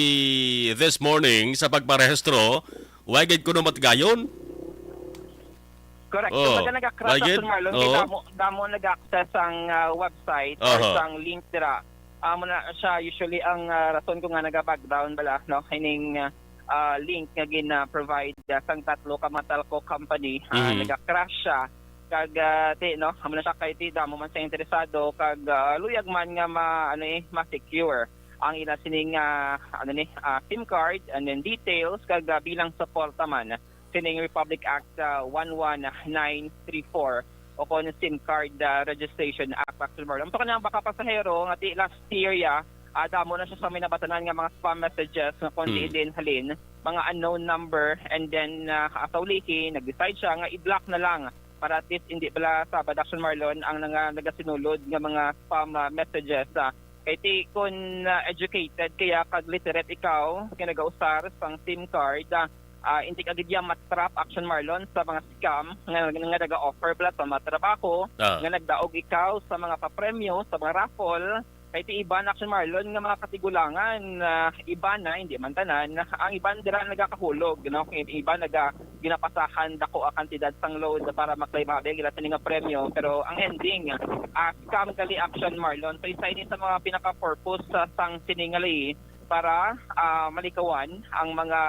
this morning sa pagparehistro. Why gid kuno matigayon? Correct. Oh, Kumbaga, nag-crash why gid? Action Marlon, kay Oo. damo, damo nag-access ang, ah, website or Aha. sang link dira. Amo na siya usually ang, ah, rason ko nga naga-background bala, no? Ining, ah, ah, link nga gina-provide, ah, sang tatlo ka mga telco company, ah, Mhm. naga-crash siya. Kag, ah, ti, no? Amo na siya kay ti damo man sa interesado kag, ah, luyag man nga ma-, ano eh, ma-secure ang ila sining, ah, ano ni, ah, SIM card and then details kag, ah, bilang suporta man sining Republic Act, ah, one one nine three four o kon SIM Card, ah, Registration Act, Action Marlon. Amo to kanang baka pasahero nga ti last year ya, ah, damo na siya sa may nabatanan nga mga spam messages nga kon Mm. diin din halin, mga unknown number, and then, ah, sa ulihi, nag-decide siya nga i-block na lang para at least hindi bala sabad Action Marlon ang nanga-, nagasinulod nga mga spam, ah, messages, ah. Kay ti kun, ah, educated kaya kag literate ikaw nga nagausar sang SIM card, ah, ah, hindi ka gid ya matrap Action Marlon sa mga scam nga, nga naga-offer bala sa mga trabaho, Ah. nga nagdaog ikaw sa mga papremyo, sa mga raffle. Kay ti iban Action Marlon nga mga katigulangan, ah, iban na, hindi man tanan, ang iban dira nagakahulog, no? Iban naga ginapasahan dako a kantidad sang load para maklaim ang ila sini nga premyo, pero ang ending, ah, scam gali Action Marlon. So, isa ini sa mga pinaka-purpose sa sang sini nga ley para, ah, malikawan ang mga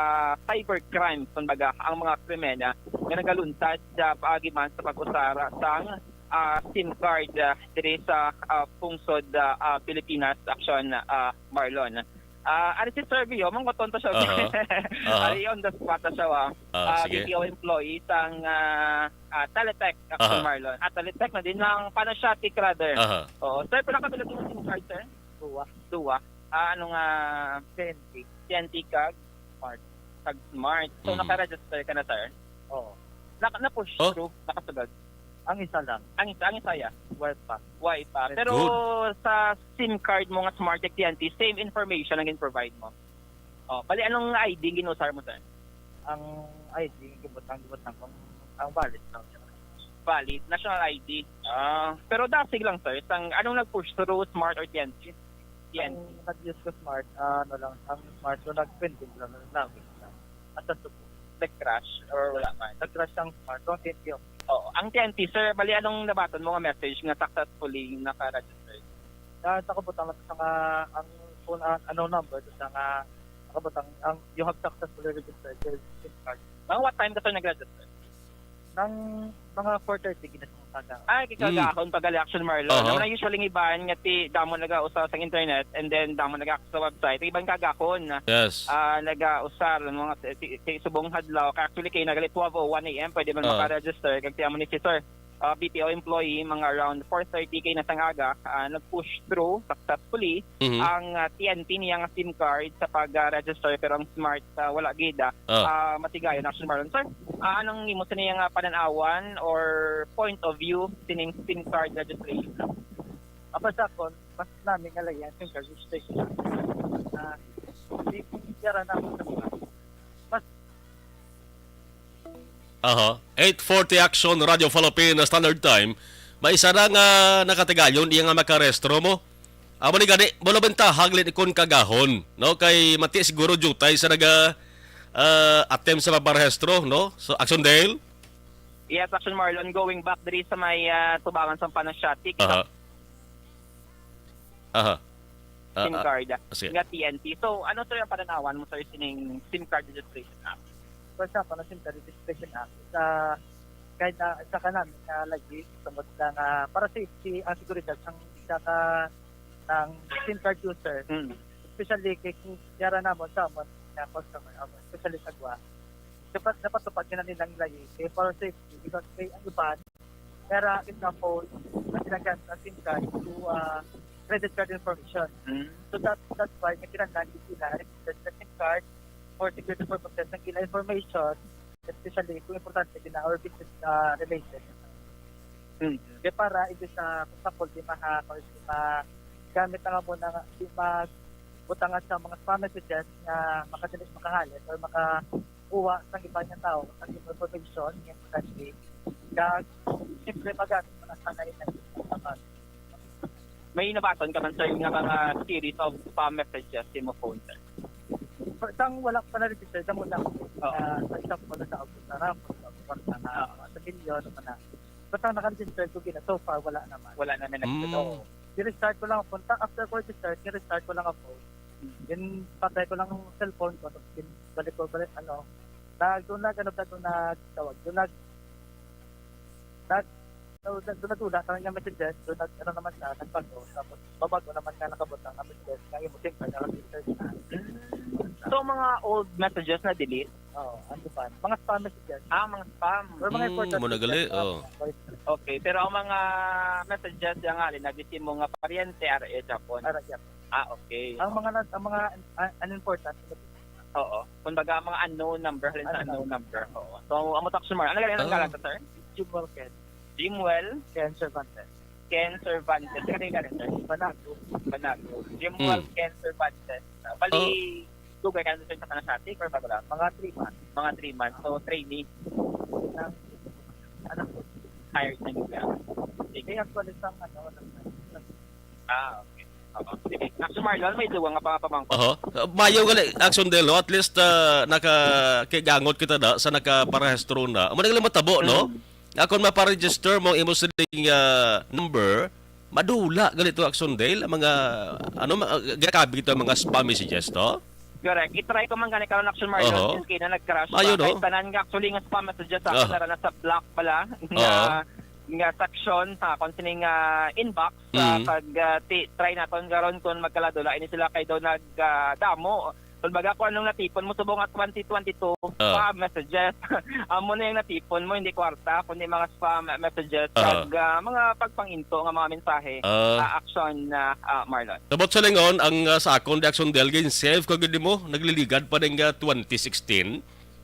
cyber crimes, kumbaga, ang mga krimen, ah, nga nagalunsad sa paagi man sa pag-usar sang, ah, SIM card, ah, diri sa, ah, pungsod, ah, ah, Pilipinas, Action, ah, Marlon. Ah, ari si Sir Vio, mangkoton to siya. Aha. Aha. Ari on the spot na siya, ah. Ah, Ah, sige. B P O employee sang, ah, ah, Teletech, Action Aha. Marlon. Ah, Teletech na din lang, paano siya, Tik Radar? Aha. Oo. Sir, pila ka bilog yung SIM card, sir? Duwa. Duwa. Ah, ano nga? T N T. T N T kag? Smart. Kag Smart. So, Mhm. naka-register ka na, sir? Oo. Naka-, na-push Oh? through, nakasugod? Ang isa lang. Ang isa, ang isa, ya? Why pa? Why pa? Yes. Pero Good. Sa SIM card mo nga Smart kag T N T, same information ang gin-provide mo. Oh, bali, anong I D ang gin-usar mo, sir? Ang I D, gibutang, gibutang kung ang valid lang siya. Valid, national I D. Ah, pero dasig lang, sir. Sang, anong nag-push through, Smart or T N T? T N T. Ang nag-use ko Smart, ah, ano lang, ang Smart ko nag-pending lang, nag-, lang. At sa suko. Nag-crash or wala man? Nag-crash ang Smart, ang T N T, oh. Oo. Ang T N T, sir, bali, anong nabaton mo nga message nga successfully naka-register? Ah, nakabutang lang sa nga, ang phone, ah, ano number, sa nga, nakabutang, ang, you have successfully registered your SIM card. Mga what time ka, sir, nag-register? Nang mga four thirty, ginasunod ka na. Ay, kikagahon Mm. pag-ali Action Marlon. Aha. Naman ang usually ang iban nga ti, damo nag-usa sa internet and then damo nag-access sa website. Ang iban kagahon na, Yes. ah, nag-usar, mga ti, ti, ti subong hadlaw. Kaya actually, kay nagali twelve oh one A M, pwede man Ah. maka-register. Kag ti amo ni si sir, ah, B P O employee, mga around four thirty kay na sang aga, ah, nag-push through successfully Mhm. ang ah, T N T niya nga SIM card sa pag-register, pero ang Smart ah, wala gid ah, Ah. ah, matigayon. Actually, Marlon, sir, ah, anong imo sa niya nga pananawan or point of view sining SIM card registration? Apa sa akon, mas nami nga lagi ang SIM card registration. Ah, di yara na ako sa mga. Mas Aha. eight forty Action Radio Philippines Standard Time. May isa na nga nakatigayon iya nga makarehistro mo. Amo ni gani, mo na bentaha gali kon kagahon, no? Kay mati siguro jutay sa naga ah, attempt sa pagparehistro, no? So, Action Dale? Yes, Action Marlon, going back diri sa may ah, tubangan sa Panasiatic, Aha. Aha. Ah, SIM ah, card ah, sige. nga T N T. So, ano sir ang pananawan mo sir sining SIM card registration app? For example, ang SIM card registration app, sa kahit na sa kanami nga lagi, tungod na nga para safety ang seguridad sang isa ka ng SIM card user, Mm. especially kay kung yara namon sa amon nga customer, amon, especially sa Gwa. Dapat napatupad ka na nilang lagi kay para safety because kay ang iban, pero example, ang ginagamit ang SIM card to uh, credit card information. Mm. So that that's why nga kinahanglan di sila registered sa SIM card for security purposes ang ila information, especially kung importante din na or business uh, related. Mm. Kaya para hindi sa example di maha or di ma gamit nga mo na di ma butangan sa mga spam messages nga makadali makahalit or makakuha sa iba nga tao sa imong information nga importante. Kag siyempre magamit mo na sana yung May nabasa ka man sir nga mga series of spam messages sa imong phone sir? Sang wala pa na-register, damo na ako. Oo. Ah, sa example, na sa August na Ramos, sa August na Oo. sa Milyon, ano na. Basta naka-register ko gina, so far wala naman. Wala na may Mm. nagtotoo. I-restart ko lang ako. Ta after ko register, i-restart ko lang ako. Then patay ko lang ang cellphone ko, tapos din balik ko balik ano. Nag doon nag ano doon nagtawag. Doon nag nag so, doon nagula sa nga messages, doon nag ano naman siya, nagbago. Tapos babago naman nga nakabutang ang messages nga imo sim card naka-register na. So mga old messages na delete? Oo, ano pa? Mga spam messages. Ah, mga spam. Or mga Hmm, important mo na gali, messages, oh. ah, voice. Okay, pero ang mga messages nga halin nagdisi mo nga paryente R A Japon. Ara, yeah. Ah, okay. Ang mga nag- ang mga un- unimportant Oo. Kumbaga ang mga unknown number, halin sa Ah. unknown number. Oo. So, amo tax mark. Ano galing ang Ah. galang ka, sir? Jimwell Ken Jimwell Ken Cervantes. Ken Cervantes. Sino yung galing, sir? Banago. Banago. Jimwell Hmm. Ken Cervantes. Ah, bali, dugay ka na, sir, sa Panasiatic or bago lang? Mga three months. Mga three months. So, trainee. Ng, ano po? Hired na gid ka. Sige. Kaya actually sa ano, ng, ng, Ah, okay. Oo. Sige. Actually, Marlon, may duwa nga pangapamangkot. Oho. Uh, mayo gali, Action Dale, no? At least uh, naka kigangot kita na sa nakaparehistro na. Amo na gali matabo, no? Akon maparegister mo imo siling uh, number, madula gali to Action Dale, ang mga ano ma- uh, gakabi to ang mga spam messages to. Correct. I-try ko man gani karon Action Marlon Oho. Since kay na nag-crash Mayo, pa. no? Kay tanan nga actually nga spam messages sa Oho. akin na sa block pala Oho. nga nga section sa akon sining ah, inbox sa Mm. pag ah, ti- try naton karon kung magkaladula ini sila kay daw nag ah, damo. Kumbaga kung anong natipon mo subong nga twenty twenty-two Ah. spam messages. Amo na yung natipon mo, hindi kwarta kundi mga spam messages Ah. kag ah, mga pagpanginto nga mga mensahe. Ah. Ah, action na ah, Marlon. Sabot sa lingon, ang uh, sa akon di Action Dale, gin save ko gid mo, nagliligad pa ning uh, twenty sixteen.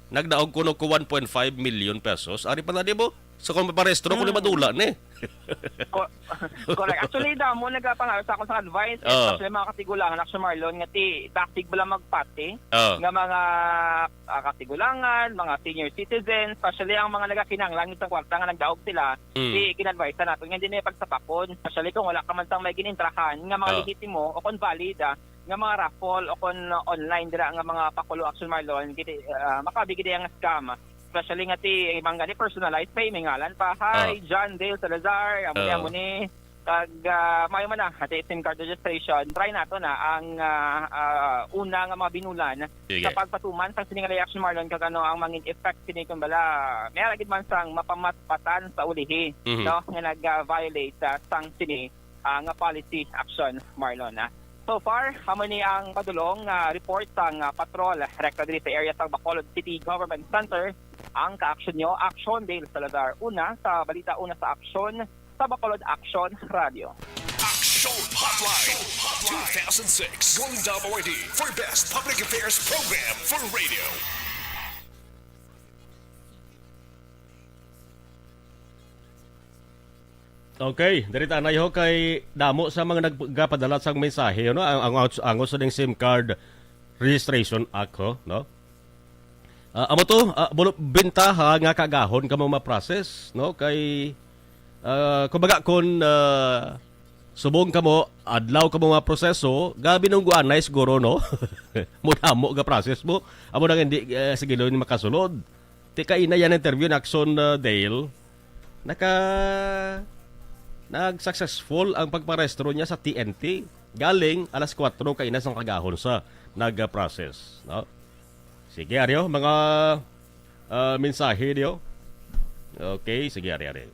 Nagdaog kuno ko one point five million pesos. Ari pa na di mo? Sa kung maparehistro ko ni Mm. madula ni. Co- Correct. Actually, damo nagapangaro sa akon sa advice. Oo. Especially mga katigulangan, actually, Marlon, nga ti dasig bala magpati Oh. nga mga ah, katigulangan, mga senior citizens, especially ang mga nagakinahanglan sa kwarta nga nagdaog sila, Mm. di kinadvise nato nga hindi na pagsapakon, especially kung wala ka man sang may ginintrahan nga mga Oh. legitimo o kung valid ah, nga mga raffle o kung online dira nga mga pakulo action Marlon, gidi, ah, makabi gidi ang scam. Especially nga ti mga gani personalized pay, may ngalan pa. Hi, Oh. John Dale Salazar, amo ni, Oh. amo ni. Kag ah, mayo man na, ati sim card registration, try nato na ang ah, ah, una nga mga binulan Sige. sa pagpatuman sa sining reaction Marlon kag ano ang mangin effect sini kung bala may ara gid man sang mapamatpatan sa ulihi Mhm. no nga nag-violate ah, sang sini ah, nga policy action Marlon ah. So far, amo ni ang padulong nga report sang ah, patrol rekta diri sa area sa Bacolod City Government Center Ang ka-action nyo, Action Dale Salazar. Una sa balita, una sa action, sa Bacolod Action Radio. Action Hotline, two thousand six, Golden Dome Awardee for Best Public Affairs Program for Radio. Okay, diri ta anay ho kay damo sa mga nagpadala sang mensahe, no? Ang, ang, ang, ang sa ding SIM card Registration Act, ho, no? Ah, amo to, ah, bulo-, bintaha nga kaagahon kamo ma-process, no? Kay, ah, kumbaga, kun, ah, subong kamo, adlaw kamo ma-proseso, gabi nung guanay siguro, no? Mudamo ga process mo. Amo nang hindi, eh, sige, ni makasulod. Ti kaina yan interview ni Action, ah, Dale. Naka, nag-successful ang pagparehistro niya sa T N T. Galing alas kuwatro kaina sang kagahon sa nag-process, no? Sige, Aryo, mga, ah, mensahe niyo. Okay, sige, Ari, Ari.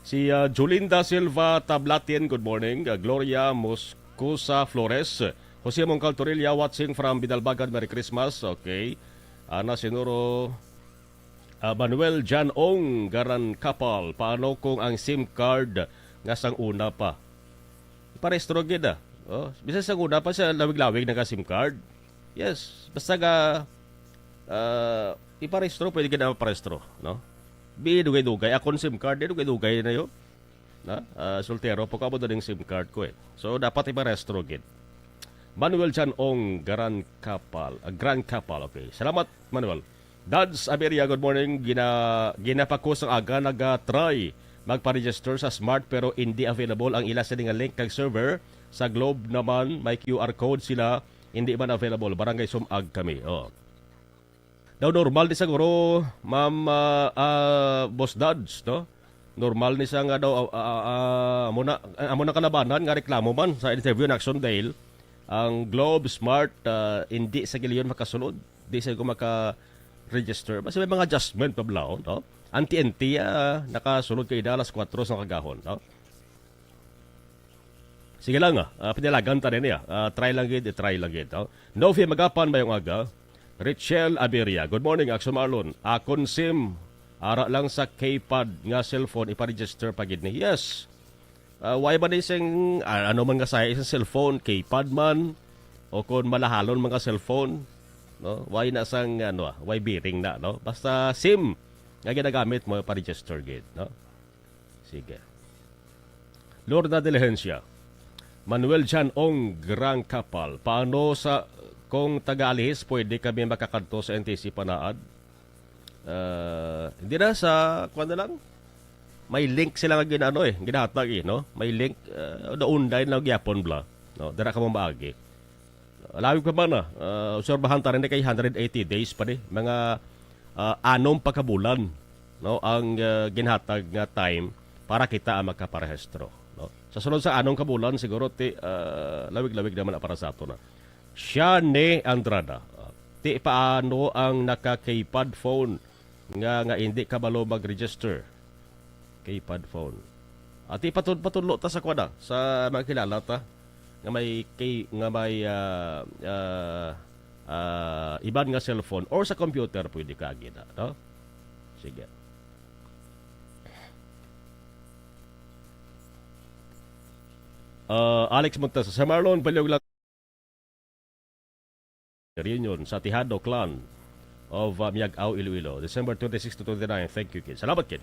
Si, ah, Jolinda Silva Tablatin, good morning. Ah, Gloria Moscosa Flores. Jose Mongcal Torilla, watching from Bidalbagan, Merry Christmas. Okay. Ana Sinuro, ah, Manuel Jan Ong Garan Kapal, paano kung ang SIM card nga sang una pa? Iparehistro gid, ah. Oh, bisan sang una pa siya, lawig-lawig na ka SIM card. Yes, basta nga, ah, iparehistro, pwede gid na maparehistro, no? Bi, dugay-dugay. Akon SIM card, eh, dugay-dugay na yun. Na, ah, soltero pa ko, amo din SIM card ko, eh. So, dapat iparehistro gid. Manuel Jan Ong Gran Kapal, ah, Gran Kapal, okay. Salamat, Manuel. Dads Aberia, good morning. Gina-, ginapakos ang aga, naga-try magpa-register sa Smart pero hindi available ang ila sini nga link kag server. Sa Globe naman, may Q R code sila, hindi man available. Barangay Sumag kami. Oh. Daw normal ni siguro, Ma'am, ah, ah, Boss Dads, no? Normal ni siya nga daw, ah, ah, ah, amo na, ah, amo na kalabanan nga reklamo man sa interview ni Action Dale. Ang Globe, Smart, ah, hindi sa giliyon makasulod. Di sa ko maka-register. Basta may mga adjustment pa bala, no? Ang T N T, ah, nakasulod kay alas kuwatro sa kagahon, no? Sige lang, ah, ah, pinilagan ta rin niya. Ah, try lang gid, try lang gid, no? Novi Magapan, mayong aga. Richelle Aberia, good morning, Action Marlon. Akon SIM, ara lang sa keypad nga cellphone, ipa-register pa gid ni. Yes. Ah, why ba ni sing, ah, ano man nga sa isang cellphone, keypad man, o kon malahalon mga cellphone, no? Why na sang, ano, ah, why bearing na, no? Basta SIM nga ginagamit mo, pa-register gid, no? Sige. Lorna Diligencia, Manuel Jan Ong Gran Kapal, paano sa, kung taga Alihis, pwede kami makakadto sa N T C Panaad? Ah, hindi na sa, kuwan na lang. May link sila nga ginaano eh, ginahatag eh, no? May link, ah, na online lang gyapon bla. No, dira ka mo maagi. Lawig pa ba na? Ah, obserbahan ta rin kay hundred eighty days pa ni. Mga, ah, anom pa ka bulan, no, ang, ah, ginhatag nga time para kita ang makaparehistro, no? Sa sunod sa anom ka bulan, siguro ti, ah, lawig-lawig naman na para sa ato na. Shane Andrada, ah, ti paano ang naka-keypad phone nga, nga hindi kabalo mag-register? Keypad phone. Ati patud-, patudlo ta sa kwada, sa mga kilala ta nga may key, nga may, ah, ah, ah, iban nga cellphone or sa computer pwede ka agina, no? Sige. Ah, Alex Montesa, Sir Marlon, palihog lang. Reunion sa Tejado Clan of, uh, Miag-ao, Iloilo, December twenty-six to twenty-nine. Thank you, kid. Salamat, kid.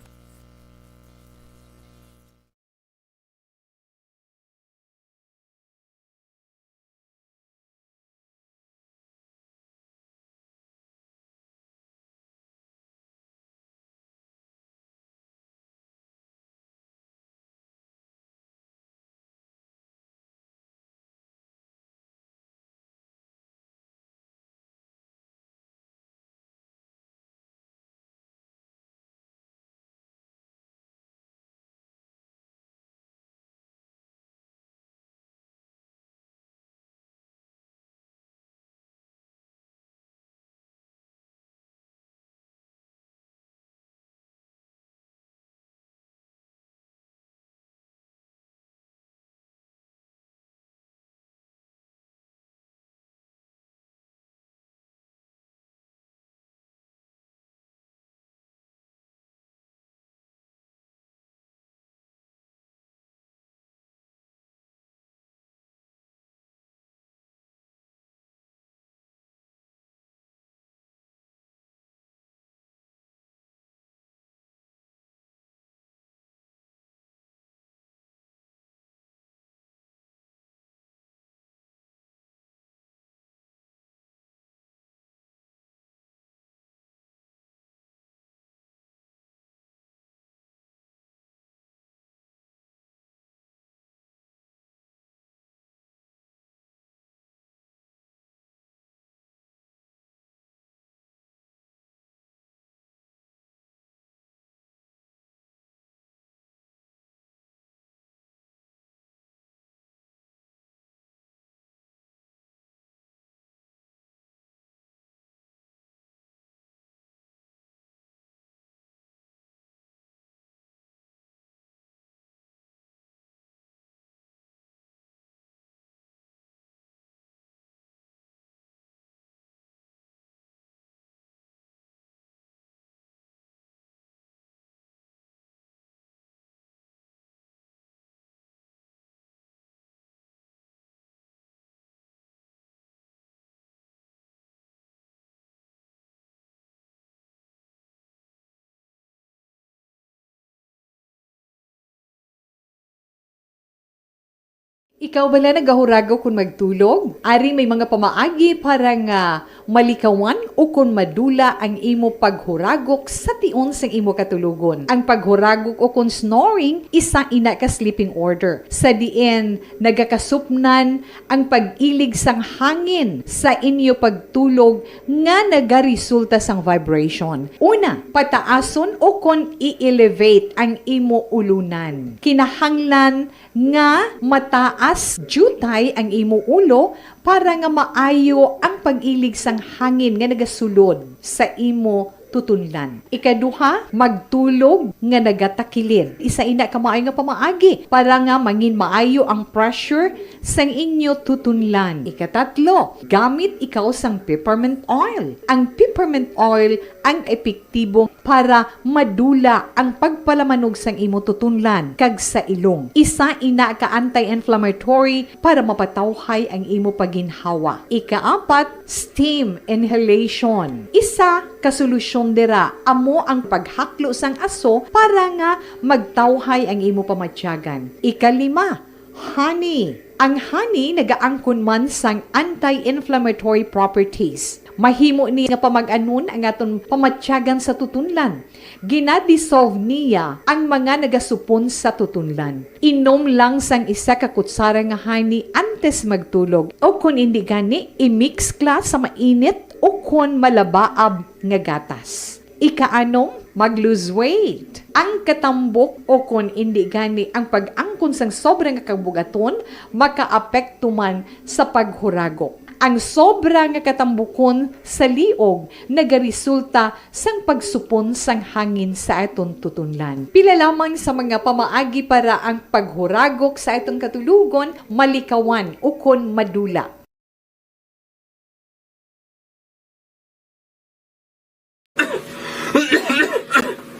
Ikaw bala nagahuragok kon magtulog? Ari may mga pamaagi para nga malikawan o kon madula ang imo paghuragok sa tion sang imo katulogon. Ang paghuragok o kon snoring, isa ina ka sleeping order, sa diin nagakasupnan ang pag-ilig sang hangin sa inyo pagtulog nga nagaresulta sang vibration. Una, pataason o kon i-elevate ang imo ulunan. Kinahanglan nga mataas diutay ang imo ulo para nga maayo ang pag-ilig sang hangin nga nagasulod sa imo tutunlan. Ikaduha, magtulog nga nagatakilid. Isa ina ka maayo nga pamaagi para nga mangin maayo ang pressure sang inyo tutunlan. Ikatatlo, gamit ikaw sang peppermint oil. Ang peppermint oil ang epektibo para madula ang pagpalamanog sang imo tutunlan kag sa ilong. Isa ina ka anti-inflammatory para mapatawhay ang imo paginhawa. Ikaapat, steam inhalation. Isa ka solusyon dira amo ang paghaklo sang aso para nga magtawhay ang imo pamatyagan. Ikalima, honey. Ang honey nagaangkon man sang anti-inflammatory properties. Mahimo ni nga pamag-anon ang aton pamatyagan sa tutunlan. Gina-dissolve niya ang mga nagasupon sa tutunlan. Inom lang sang isa ka kutsara nga honey antes magtulog, o kon indi gani, i-mix kla sa mainit o kon malabaab nga gatas. Ikaanom, mag-lose weight. Ang katambok o kon indi gani ang pag-angkon sang sobra nga kabugaton makaapekto man sa paghuragok. Ang sobra nga katambukon sa liog nagaresulta sang pagsupon sang hangin sa aton tutunlan. Pila lamang sa mga pamaagi para ang paghuragok sa aton katulogon malikawan ukon madula.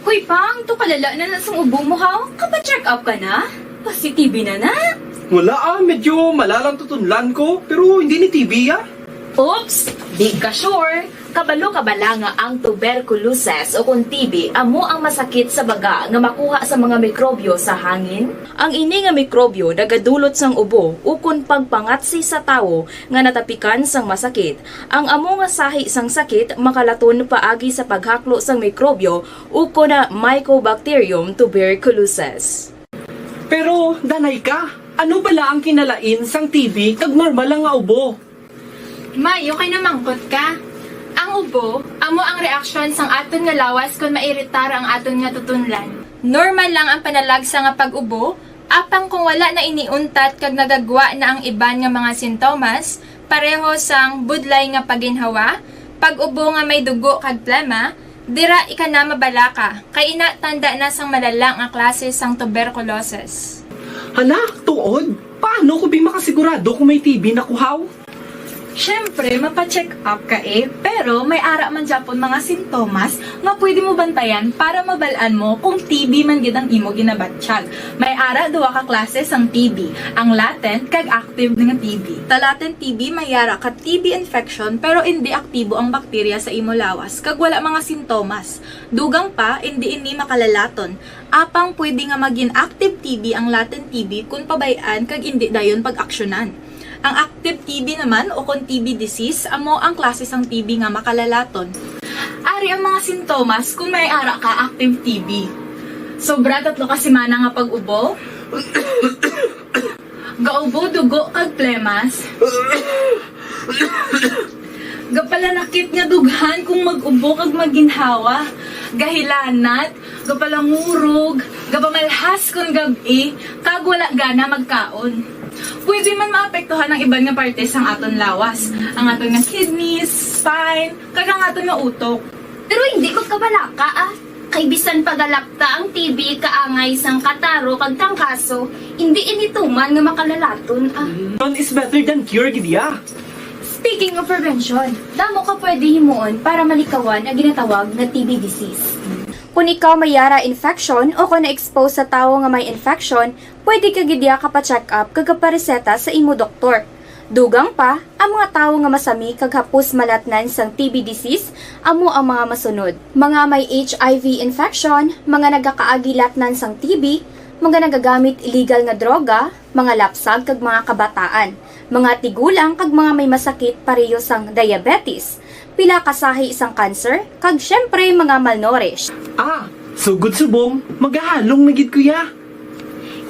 Hoy, Pang, tukalala na na sang ubo mo, ha? Kapa-check up ka na? Positive na na? Wala ah, medyo malalang tutunlan ko, pero hindi ni T B ah. Oops! Di ka sure? Kabalo ka bala nga ang tuberculosis o kon T B amo ang masakit sa baga nga makuha sa mga mikrobyo sa hangin? Ang ini nga mikrobyo nagadulot sang ubo ukon pagpangatsi sa tawo nga natapikan sang masakit. Ang amo nga sahi sang sakit makalaton paagi sa paghaklo sang mikrobyo ukon na Mycobacterium tuberculosis. Pero, danay ka, ano bala ang kinalain sang T B kag normal lang nga ubo? May, okay na mangkot ka. Ang ubo, amo ang reaksyon sang aton nga lawas kon mairitar ang aton nga tutunlan. Normal lang ang panalagsa nga pag-ubo, apang kung wala na ini untat kag nagagwa na ang iban nga mga sintomas, pareho sang budlay nga paginhawa, pag-ubo nga may dugo kag plema, dira ika na mabalaka, kay ina tanda na sang malala nga klase sang tuberculosis. Hala, tuod? Paano ko bi makasigurado kung may T B na ko haw? Siyempre, mapa-check up ka eh, pero may ara man gyapon mga sintomas nga pwede mo bantayan para mabal-an mo kung T B man gid ang imo ginabatyag. May ara duha ka klase sang T B, ang latent kag active nga T B. Sa latent T B may ara ka T B infection pero indi aktibo ang bakterya sa imo lawas kag wala mga sintomas. Dugang pa, indi ini makalalaton. Apang pwede nga magin active T B ang latent T B kon pabay-an kag indi dayon pag-aksyonan. Ang active T B naman o kon T B disease amo ang klase sang T B nga makalalaton. Ari ang mga sintomas kon may ara ka active T B. Sobra tatlo ka semana nga pag-ubo. Gaubo dugo kag plemas. Gapalanakit nga dughan kung mag-ubo kag maginhawa. Gahilanat, gapalangurog, gapamalhas kon gab-i, kag wala gana magkaon. Pwede man maapektuhan ang iban nga parte sang aton lawas, ang aton nga kidneys, spine, kag ang aton nga utok. Pero hindi ko kabalaka, ah. Kay bisan pagalakta ang T B kaangay sang kataro kag trangkaso, indi ini tuman nga makalalaton, ah. Prevention is better than cure gid ya. Speaking of prevention, damo ka pwede himuon para malikawan ang ginatawag nga T B disease. Kung ikaw may yara infection o kung na-expose sa tawo nga may infection, pwede ka gid ya kapa-check up kag kapareseta sa imo doktor. Dugang pa, ang mga tawo nga masami kag hapos malatnan sang T B disease amo ang mga masunod: mga may H I V infection, mga nagakaagi latnan sang T B, Mga nagagamit illegal nga droga, mga lapsag kag mga kabataan, mga tigulang kag mga may masakit pareho sang diabetes, pila ka sahi sang cancer, kag syempre mga malnourished. Ah, sugod subong, magahalong na gid ko ya.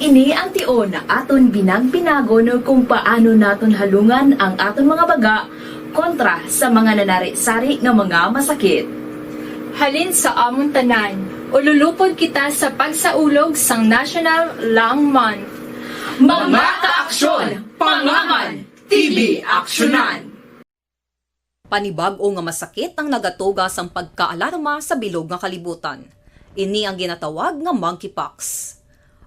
Ini ang tion aton binag-binagon kung paano naton halungan ang aton mga baga kontra sa mga nanari-sari nga mga masakit. Halin sa amon tanan, ululupod kita sa pagsaulog sang National Lung Month. Mga kaaksyon, pangaman, T B aksyonan! Panibag-o nga masakit ang nagatuga sang pagkaalarma sa bilog nga kalibutan. Ini ang ginatawag nga monkeypox.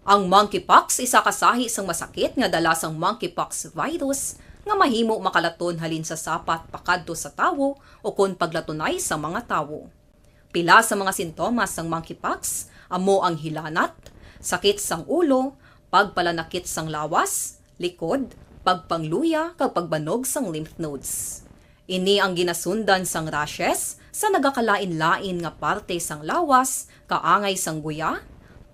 Ang monkeypox isa ka sahi sang masakit nga dala sang monkeypox virus nga mahimo makalaton halin sa sapat pakadto sa tawo ukon paglatunay sa mga tawo. Pila sa mga sintomas sang monkeypox amo ang hilanat, sakit sang ulo, pagpalanakit sang lawas, likod, pagpangluya, kag pagbanog sang lymph nodes. Ini ang ginasundan sang rashes sa nagakalain-lain nga parte sang lawas, kaangay sang guya,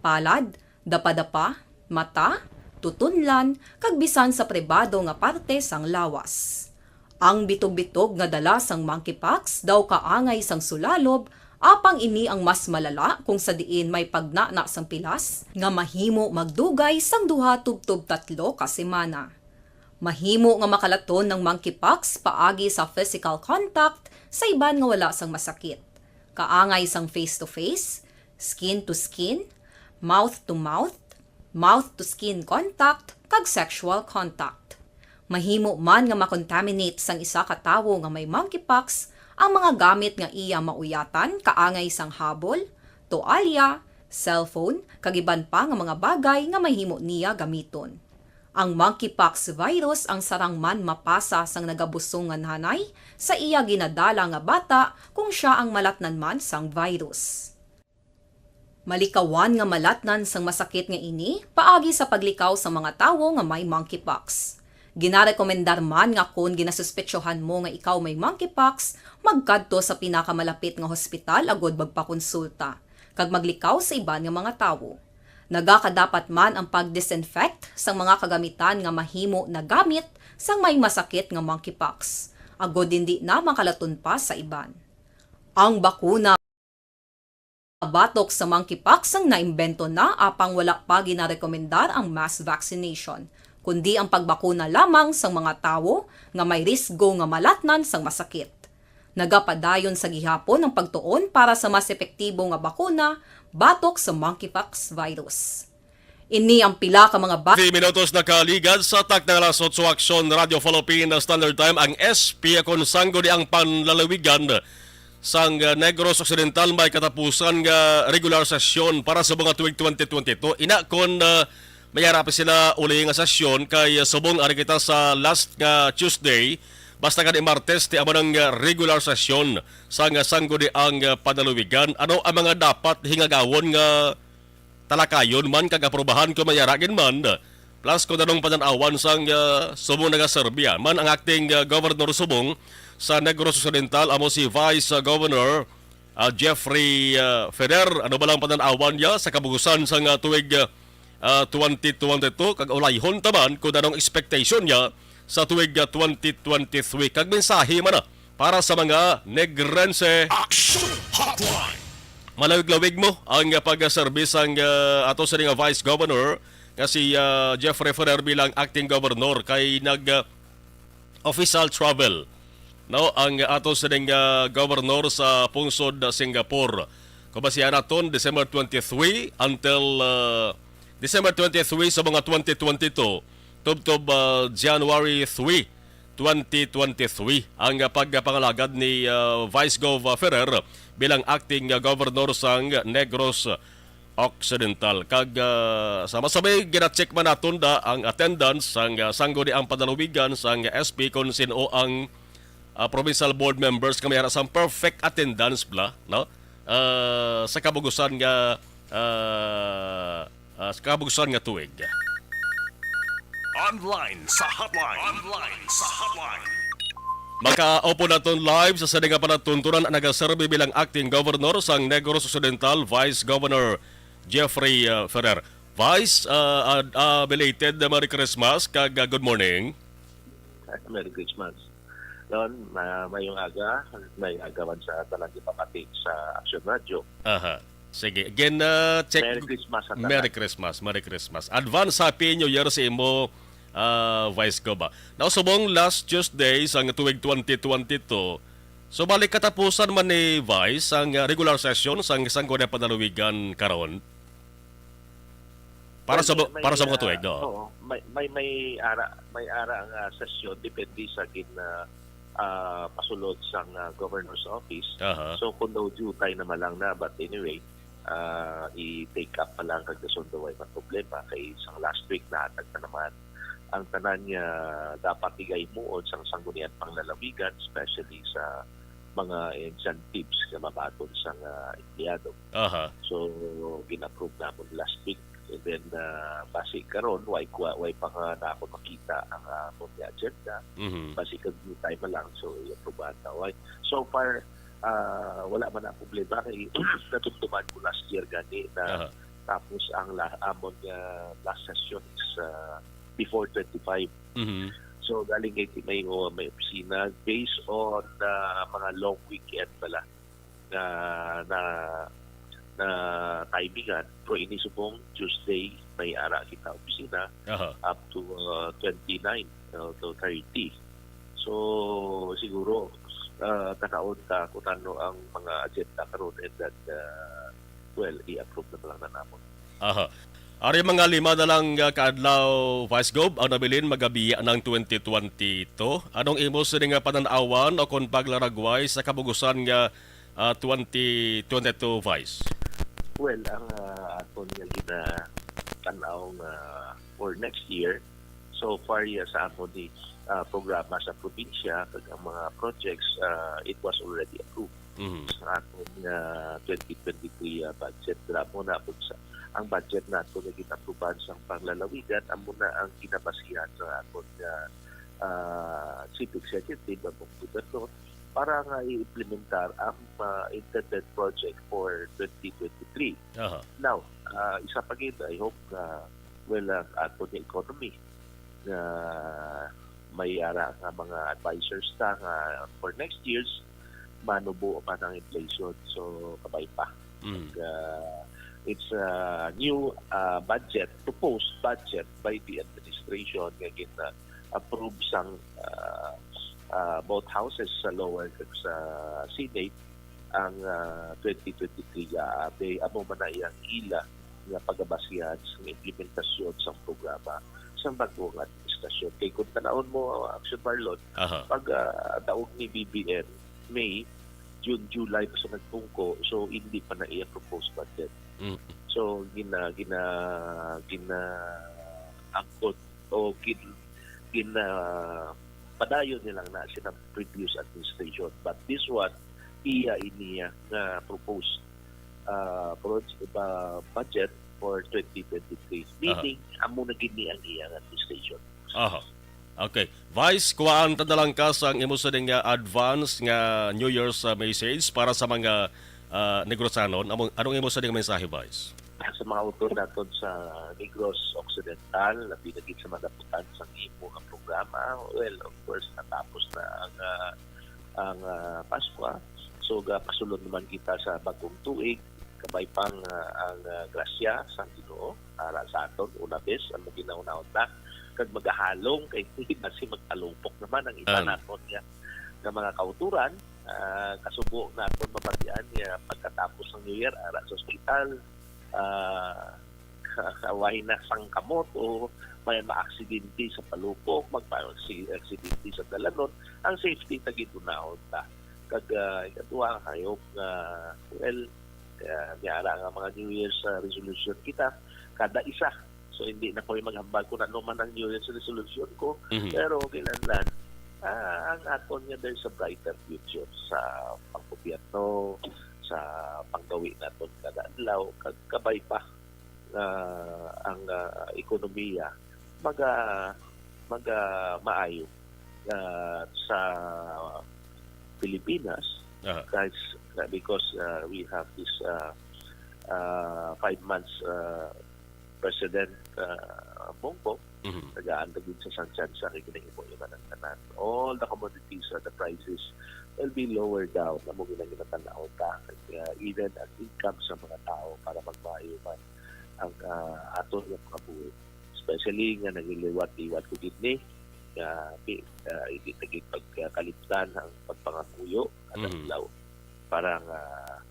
palad, dapadapa, mata, tutunlan, kag bisan sa pribado nga parte sang lawas. Ang bitog-bitog nga dala sang monkeypox daw kaangay sang sulalob, apang ini ang mas malala kung sa diin may pagnana sang pilas nga mahimo magdugay sang duha tubtob tatlo ka semana. Mahimo nga makalaton ang monkeypox paagi sa physical contact sa iban nga wala sang masakit, kaangay sang face-to-face, skin-to-skin, mouth-to-mouth, mouth-to-skin contact, kag sexual contact. Mahimo man nga makontaminate sang isa ka tawo nga may monkeypox ang mga gamit nga iya mauyatan, kaangay sang habol, toalya, cellphone, kag iban pa nga mga bagay nga mahimo niya gamiton. Ang monkeypox virus ang sarang man mapasa sang nagabusong nga nanay sa iya ginadala nga bata kung sia ang malatnan man sang virus. Malikawan nga malatnan sang masakit nga ini paagi sa paglikaw sa mga tawo nga may monkeypox. Ginarekomendar man nga kon ginasuspetsohan mo nga ikaw may monkeypox, magkadto sa pinakamalapit nga hospital agud magpakonsulta kag maglikaw sa iban nga mga tawo. Nagakadapat man ang pag-disinfect sang mga kagamitan nga mahimo nagamit sang may masakit nga monkeypox, agud indi na makalaton pa sa iban. Ang bakuna batok sa monkeypox ang naimbento na, apang wala pa ginarekomendar ang mass vaccination, kundi ang pagbakuna lamang sang mga tawo nga may risgo nga malatnan sang masakit. Nagapadayon sa gihapon ang pagtuon para sa mas epektibo nga bakuna batok sa monkeypox virus. Ini ang pila ka mga ba- Three minutos nakaligan sa takna nga alas otso, Aksyon Radio Philippines Standard Time, ang S P kon sanggo di ang panlalawigan sang, uh, Negros Occidental may katapusan nga regular sesyon para sa mga tuig twenty twenty-two. Ina kon, uh, may ara pa sila uli nga sesyon kay, uh, subong ari kita sa last nga Tuesday, basta gani Martes ti amo nang, uh, regular sesyon sang, uh, sanggo di ang, uh, panlalawigan. Ano ang mga dapat hingagawon nga talakayon man kag aprobahan kon may ara gid man. Plus, kon anong panan-awan sang, ah, subong nagaserbi, ah, man ang acting, ah, governor subong sa Negros Occidental, amo si Vice, ah, Governor, ah, Jeffrey, ah, Ferrer, ano ba lang panan-awan niya sa kabugusan sang, ah, tuig, ah, ah, twenty twenty-two, kag ulayhon ta man kon anong expectation niya sa tuig, ah, twenty twenty-three, kag mensahe man, ah, para sa mga Negrense. Action Hotline. Malawig-lawig mo ang pagserbi sang, ah, ato sini nga Vice Governor nga si, ah, Jeffrey Ferrer bilang acting governor kay nag, ah, official travel, no, ang ato sining, ah, governor sa pungsod, ah, Singapore. Kung basihan naton, December twenty-three until, ah, December twenty-three sa mga twenty twenty-two, tubtob, ah, January three, twenty twenty-three ang, ah, pagpangalagad ni, ah, Vice Gov, ah, Ferrer bilang acting, ah, governor sang Negros Occidental. Kag, ah, sa masabay, gina-check man naton da ang attendance sang, ah, sanggo di ang panlalawigan sang S P kung sino ang, ah, provincial board members nga may ara sang perfect attendance bla, no? Ah, sa kabugusan nga, ah, ah, sa kabugusan nga tuig. Online sa hotline. Online sa hotline. Makaupod naton live sa sini nga palatuntunan ang nagaserbi bilang acting governor sang Negros Occidental, Vice Governor Jeffrey, uh, Ferrer. Vice, ah, ah, ah, belated na Merry Christmas kag, ah, good morning. Merry Christmas. Lon, ma mayong aga, mayong aga man sa tanan nga makati sa Action Radio. Aha. Sige, again, ah, check. Merry Christmas sa tanan. Merry Christmas, Merry Christmas. Advance Happy New Year sa imo, ah, Vice Gov, ah. Now, subong last Tuesday sang tuig twenty twenty-two, so balik katapusan man ni Vice ang, ah, regular session sang Sangguniang Panlalawigan karon. Para sa Well, bu- may, para sa mga ah, tuig, oo. Oo, may may may ara may ara nga session depende sa gin ah, ah, pasulod sang ah, governor's office. Aha. So kung daw due time naman lang na, but anyway, ah, i-take up pa lang kag dason daw way man problema kay sang last week nahatag na naman ang tanan nga dapat igahimuon sang sanggunian panglalawigan, especially sa mga incentives nga mabaton sang ah, empleyado. Aha. So gin-approve namon last week, and then ah, basi karon way kuha, way pa nga na ako makita ang ah, amon nga agenda. Mhm. Basi kag due time lang, so i-approve ata. Way. So far, ah, wala man na problema kay natumtuman ko last year gani na Aha. tapos ang la, amon nga last session is ah, before twenty-five. Mhm. So galing kay may, oh, may opisina based on ah, mga long weekend pala na na na timingan, pero ini subong Tuesday may ara kita opisina Aha. up to uh, twenty-nine, uh, to thirty. So siguro uh, tanaon ta kung ano ang mga agenda karon, and that uh, well, i-approve na lang na namon. Aha. Ari mga lima na lang, ah, ka adlaw, Vice Gov, ang nabilin magabiya ng twenty twenty-two. Anong imo sini nga panan-awan o kon paglaragway sa kabugusan nga ah, twenty twenty-two, Vice? Well, ang uh, aton nga ginatanaw nga for next year, so far ya sa aton ni uh, programa sa probinsya kag ang mga projects, uh, it was already approved. Mhm. Sa aton nga twenty twenty-three uh, budget, dira mo na pud sa ang budget nato nga ginaprobahan sang panglalawigan, amo na ang ginabasihan sa aton nga uh, chief executive, among gobernador, para nga i-implementar ang uh, intended project for twenty twenty-three. Aha. Now, uh, isa pa gid, I hope nga, well, ang aton nga economy nga may ara nga mga advisors ta nga for next years manubo man ang inflation, so kabay pa. Mm. Uh, it's a new uh, budget, proposed budget by the administration nga gin uh, approve sang uh, uh, both houses sa lower kag sa Senate ang uh, twenty twenty-three nga abi, amo man na iyang ila nga pagabasihan sang implementasyon sang programa sang bag-o nga administrasyon. Kay kung tanawon mo, uh, Action Marlon, Aha. Pag uh, daog ni B B M, May, June, July pa sa nagpungko, so hindi pa na iya proposed budget. Mm. So gina gina gina angkot o gin gina padayon nilang na sila previous administration, but this one iya iniya nga proposed uh, pro- uh, budget for twenty twenty-three, meaning amo na gid ni ang iyang administration. Aha. Okay. Vice, kuhaan ta na lang ka sa ang imo sa nga advance nga New Year's uh, message para sa mga uh, Negrosanon. Amo, anong imo sa nga mensahe, Vice? Sa mga utod naton sa Negros Occidental, labi na gid sa madaputan sa imo ang programa. Well, of course, natapos na ang uh, ang uh, Paskwa. So gapasulod naman kita sa bagong tuig, kabay pang uh, ang uh, grasya sa Ginoo para sa aton una bes ang maginahunahon ta kag magahalong kay basi magpalupok naman ang iba An. Naton nga nga mga kauturan. Uh, kasubo naton mabatian nga pagkatapos ng New Year ara sa ospital, uh, kaway na sang kamot o may maaksidente sa palupok, magpa-aksidente sa dalanon, ang safety ta gid unahon ta. Kag uh, ikaduha, hayop nga, well, uh, niara nga mga New Year's uh, resolution kita, kada isa. So hindi na ko maghambal kung ano man ang New Year's resolution ko, Mhm. Pero kinahanglan, uh, ang aton nga there's a brighter future sa panggobyerno, sa panggawi naton kada adlaw, kag kabay pa uh, ang uh, ekonomiya maga maga maayo uh, sa Pilipinas Aha. guys, uh, because uh, we have this uh, uh, five months uh, President, ah, Bongbong, Mhm. tagaan na gid sa sang tsansa kay ginahimo yun ang tanan. All the commodities and the prices will be lower down. Amo gid ang ginatanaw ta. Kag, ah, even ang income sa mga tao para magmaayo man ang, ah, aton nga pangabuhi. Especially nga nagliliwat-liwat ko gid ni, nga di, ah, hindi ta gid pagkalimtan ang pagpangamuyo kada Mhm. adlaw para nga,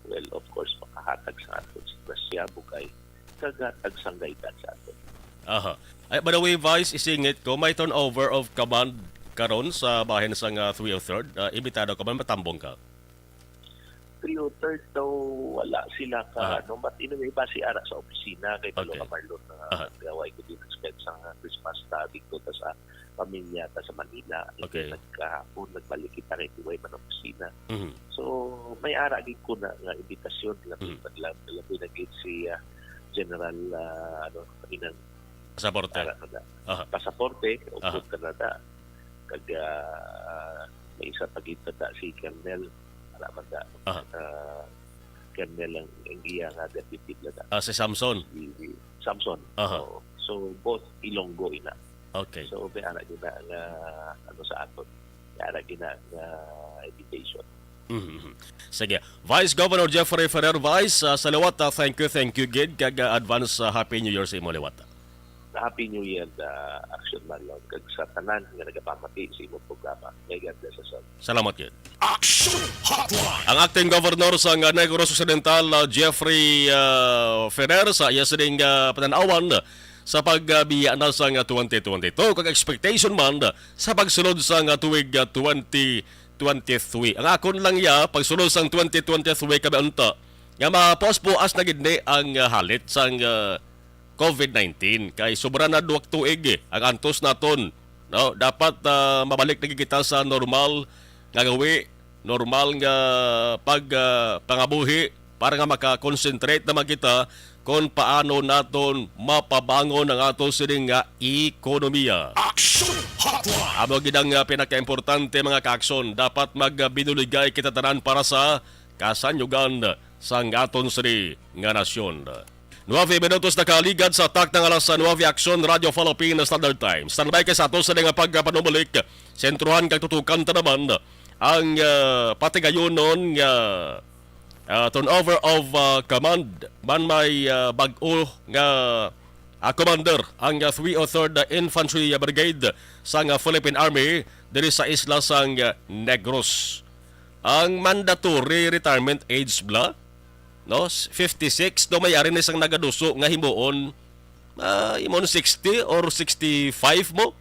well, of course, makahatag sa aton sa grasya, bugay, kag hatag sang daydan sa aton. Aha. Ay, by the way, Vice, isingit ko, may turnover of command karon sa bahin sang, ah, three oh third. Ah, imbitado ka man, matambong ka? Three oh third daw wala sila ka, Aha. ano, but anyway, base ara sa opisina, kay Palo Okay. Kamarlon na Aha. gaway ko din expect sa Christmas ta dito ta sa pamilya ta sa Manila. Okay. Nagkahapon, nagbalik kita kay Kuway man ang opisina. Mhm. So, may ara gid ko na nga imbitasyon, labi, Mhm. labi, labi na gid si, ah, General, ah, ano, kaninang Pasaporte. ara na da. Aha. Pasaporte, Aha. upod ka na da. Kag, ah, may isa pa gid na da si Colonel, ara man da. Aha. Ah, Colonel ang, ang iya nga deputy na da. Ah, si Samson. Si Samson. Aha. Oo. So, both Ilonggo ina. Okay. So, may ara gid na nga, ano sa aton. May ara gid na nga invitation. Mhm. Sige. Vice Governor Jeffrey Ferrer, Vice, ah, sa liwat, ah, thank you, thank you gid, kag, ah, advance, ah, Happy New Year sa imo liwat. Happy New Year, ah, Action Marlon, kag sa tanan nga nagapamati sa imong programa. May God bless us all. Salamat gid. Action Hotline. Ang acting governor sa, ah, Negros Occidental, ah, Jeffrey, ah, Ferrer, sa iya sining, ah, panan-awan sa pagbiya na sang, ah, twenty twenty-two, kag expectation man sa pagsulod sang, ah, tuig, ah, twenty twenty-three. Ang akon lang ya, pagsulod sang twenty twenty-three, kami unta nga mapuas-puas na gid ni ang, ah, halit sang, ah, covid nineteen, kay sobra na duha ka tuig, eh, ang antos naton, no? Dapat, ah, mabalik na gid kita sa normal nga gawi, normal nga pag, ah, pangabuhi para nga maka-concentrate naman kita kon paano naton mapabangon ang aton sining nga ekonomiya. Action Hotline. Amo gid ang, ah, pinakaimportante, mga kaakson. Dapat magbinuligay kita tanan para sa kasanyugan sang aton sini nga nasyon. Nuwebe minutos nakaligad sa takna nga alas nuwebe, Aksyon Radyo Philippine Standard Time. Standby kay sa ato sa nga pagpanumalik, sentrohan kag tutukan ta naman ang, ah, patigayonon nga, ah, turnover of, ah, command man may, ah, bag-o nga, ah, commander ang, ah, three oh third Infantry Brigade sang, ah, Philippine Army diri sa isla sang, ah, Negros. Ang mandatory retirement age bala, no? S-, fifty-six, no, may ari ni sang nagaduso nga himuon, ah, himuon sixty or sixty-five mo.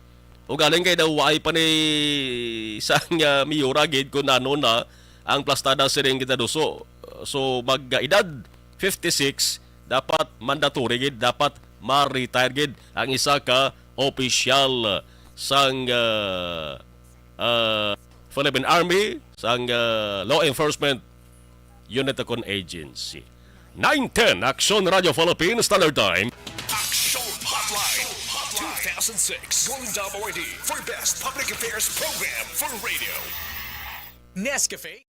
Ugaling kay daw waay pa ni sang, ah, miyura gid kung ano na ang plastada sining gitaduso. So, mag-edad fifty-six, dapat mandatory gid, dapat ma-retire gid ang isa ka opisyal sang, ah, ah, Philippine Army, sang, ah, law enforcement unit o kon agency. Nine ten, Aksyon Radyo Philippine Standard Time. Action Hotline, two thousand six Golden Dome Awardee for Best Public Affairs Program for Radio. Nescafe.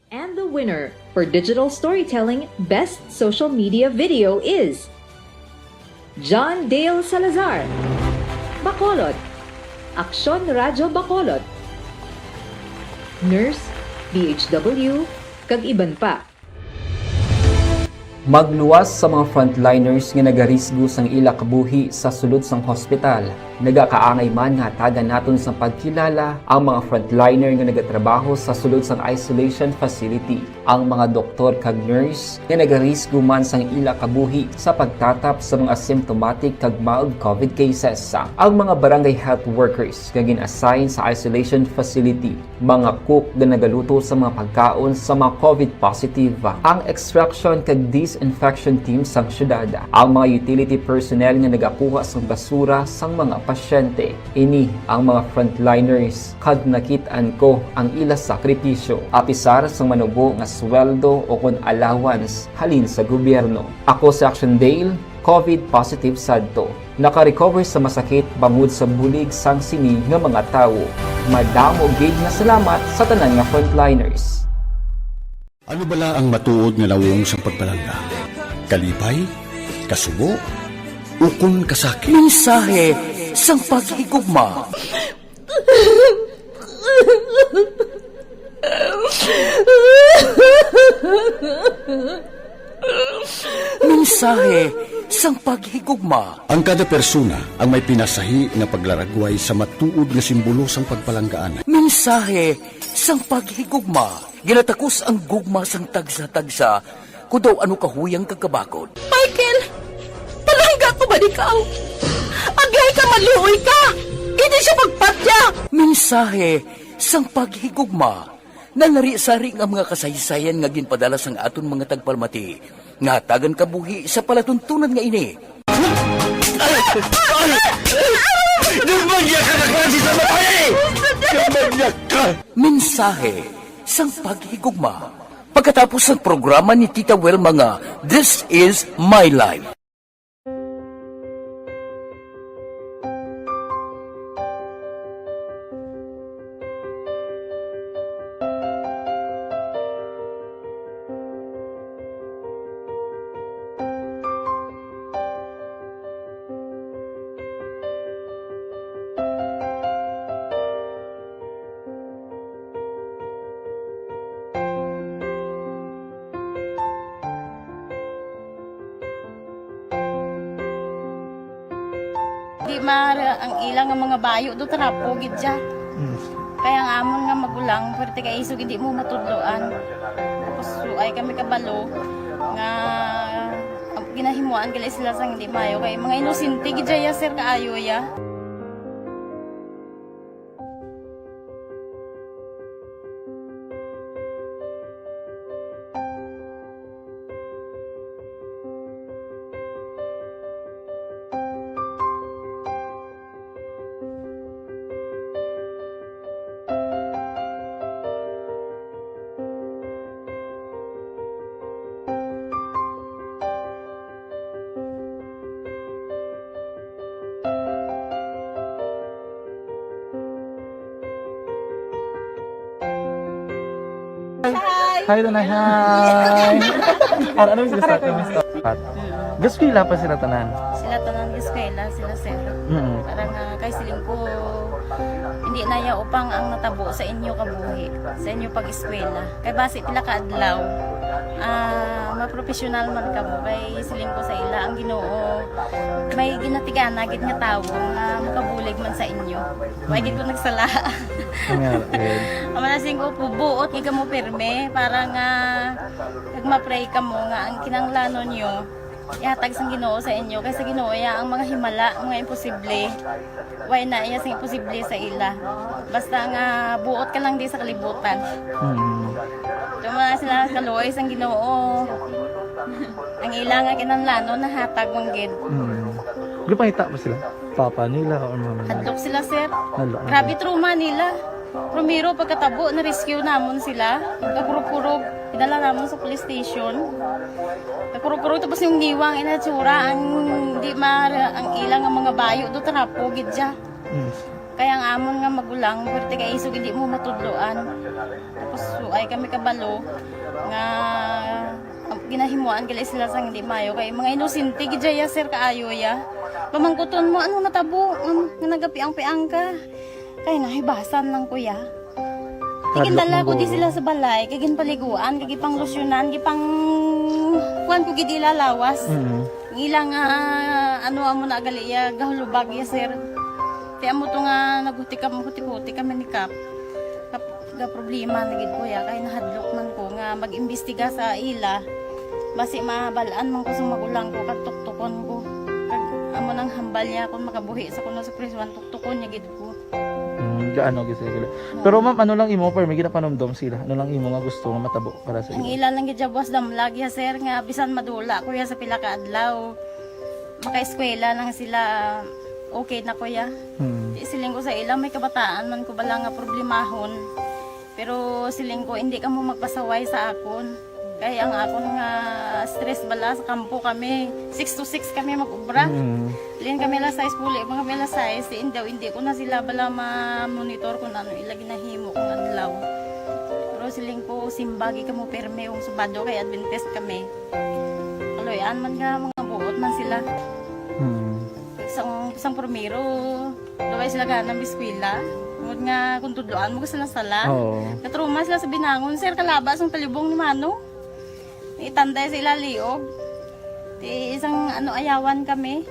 And the winner for digital storytelling best social media video is John Dale Salazar, Bacolod. Aksyon Radyo Bacolod. Nurse, D H W, kag iban pa. Magluwas sa mga frontliners nga nagarisgo sang ila kabuhi sa sulod sang hospital. Nagakaangay man nga hatagan naton sang pagkilala ang mga frontliner nga nagatrabaho sa sulod sang isolation facility, ang mga doktor kag nurse nga nagarisgo man sang ila kabuhi sa pagtatap sa mga asymptomatic kag mild covid cases, ang mga barangay health workers nga gin-assign sa isolation facility, mga cook nga nagaluto sa mga pagkaon sa mga covid positive, ang extraction kag disinfection team sang syudad, ang mga utility personnel nga nagakuha sang basura sang mga pasyente. Ini ang mga frontliners, kag nakit-an ko ang ila sakripisyo, apisar sang manubo nga sweldo o kon allowance halin sa gobyerno. Ako si Action Dale, covid positive sadto. Naka-recover sa masakit bangod sa bulig sang sini nga mga tawo. Madamo gid nga salamat sa tanan nga frontliners. Ano bala ang matuod nga nawong sang pagpalangga? Kalipay? Kasubo? Ukon kasakit? Mensahe sang paghigugma. Mensahe sang paghigugma. Ang kada persona ang may pinasahi nga paglaragway sa matuod nga simbolo sang pagpalanggaan. Mensahe sang paghigugma. Ginatakos ang gugma sang tagsa-tagsa, kon daw ano kahuyang kag kabakod. Michael, palangga ko ba ikaw? Aglay ka, maluoy ka! Hindi siya pagpatya! Mensahe sang paghigugma. Nalarisari nga mga kasaysayan nga ginpadala sang aton mga tagpalamati nga hatagan kabuhi sa palatuntunan nga ini. Ay! Ay! Ay! Gambanya ka na klase sa babae! Gambanya ka! Mensahe sang paghigugma. Pagkatapos sang programa ni Tita Wilma nga This Is My Life. Di ma, ang ila nga mga bayo do trapo gid siya. Mm. Kaya ang amon nga magulang, pwerte kay isog hindi mo matudloan. Tapos suay kami kabalo nga ginahimuan gali sila sang hindi maayo. Kay mga inosente gid siya, sir, kaayo ya. Hi. Hi, Tanay. Hi. Ano, ano yung sila sa akin? Gaskwela pa sila tanan? Sila tanan gaskwela, sila sir. Mm. Parang, ah, kay siling ko, hindi na ya upang ang natabo sa inyo kabuhi, sa inyo pag-eskwela. Kay basi pila ka adlaw, ah, mapropesyonal man kamo. Kay siling ko sa ila, ang Ginoo may ginatigana gid nga tawo nga makabulig man sa inyo. Wa gid ko nagsala. Nga, eh. Ang mga siling ko, buot gid kamo pirme para nga kag ma-pray kamo nga ang kinahanglanon nyo ihatag sang Ginoo sa inyo, kay sa Ginoo iya ang mga himala, mga imposible. Way na iya sing imposible sa ila. Basta nga buot ka lang di sa kalibutan. Mm. Tuma sila kaluoy sang Ginoo. Ang ila nga kinahanglanon nahatag man gid. Mm. Gipangita ba sila? Papa nila or mama nila? Hadlok sila, sir. Hadlok. Grabe trauma nila. Primero, pagkatabo, na-rescue namon sila. Kakurog-kurog, idala namon sa police station. Kakurog-kurog, tapos yung niwang inatsura, ang di ma, ang ilang ang mga bayo do, trapo gid siya. Mm. Kaya ang amon nga magulang, pwerte kay isog, hindi mo matudloan. Tapos, suay kami kabalo nga ginahimuan gali sila sang hindi maayo. Kay mga inosente gid siya, sir, kaayo ya. Pamangkuton mo, ano natabo? Um, nga nagapiang-piang ka? Kay nahibasan lang ko ya. Kay gindala ko di sila sa balay, kay ginpaliguan, kay gipanglusyonan, gipang kuan ko gid ila lawas. Mm. Ang ila nga, ano, amo na gali ya, gahulubag ya, sir. Kay amo to nga naghuti kam-, huti-huti kami ni Kap. Kap-, ga problema na gid ko ya, kay nahadlok man ko nga mag-imbestiga sa ila. Basi mabal-an man ko sa magulang ko, kag tuktukon ko. Kag amo nang hambal niya, kung makabuhi sa kuno sa prisuan, tuktukon niya gid ko. Hmm, gaano gid sila? Oo. Pero ma'am, ano lang imo, pero may ginapanumdom sila? Ano lang imo nga gusto nga matabo para sa ila? Ang ila lang gid siya buwas damlag ya, sir, nga bisan madula ko ya sa pila ka adlaw, makaeskwela lang sila, okay na ko ya. Hmm. Di siling ko sa ila, may kabataan man ko bala nga problemahon. Pero siling ko, hindi kamo magpasaway sa akon. Kay ang akon nga stress bala sa kampo kami, six to six kami mag-ubra. Mm. Lin kami alas sais, puli pa kami alas sais, si indaw, hindi ko na sila bala ma-monitor kung ano ila ginahimo kung adlaw. Pero Siling ko, simba gid kamo pirme, kung Sabado kay Adventist kami. Kaluy-an man nga mga buot man sila. Hmm. Sang, sang primero, luway sila gana mag-eskwela. Tungod nga kung tudloan mo ka sila sala. Oo. Natruma sila sa binangon, sir, kalaba sang talibong ni Mano. Itanday sa ila liog. Ti isang ano, ayawan kami.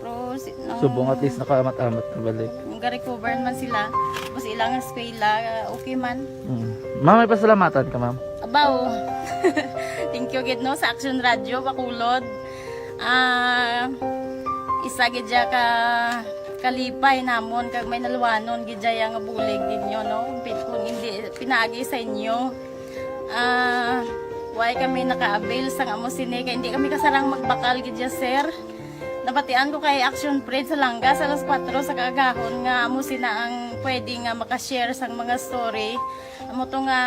Pero si, nang Subong at least nakaamat-amat na balik. Nag-recover man sila. Tapos ilang eskwela, okay man. Mm. Ma'am, may pasalamatan ka, ma'am? Abaw. Thank you gid, no, sa Action Radio, Bacolod. Ah, isa gid siya ka kalipay namon kag may naluwanon gid siya nga bulig gid nyo, no? Pi-, kung hindi pinaagi sa inyo, ah, why kami naka-avail sang amo sini? Kay hindi kami kasarang magbakal gid siya, sir. Nabatian ko kay Action Fred sa Langga sa alas kuwatro sa kaagahon nga amo sina ang pwede nga makashare sang mga story. Amo to nga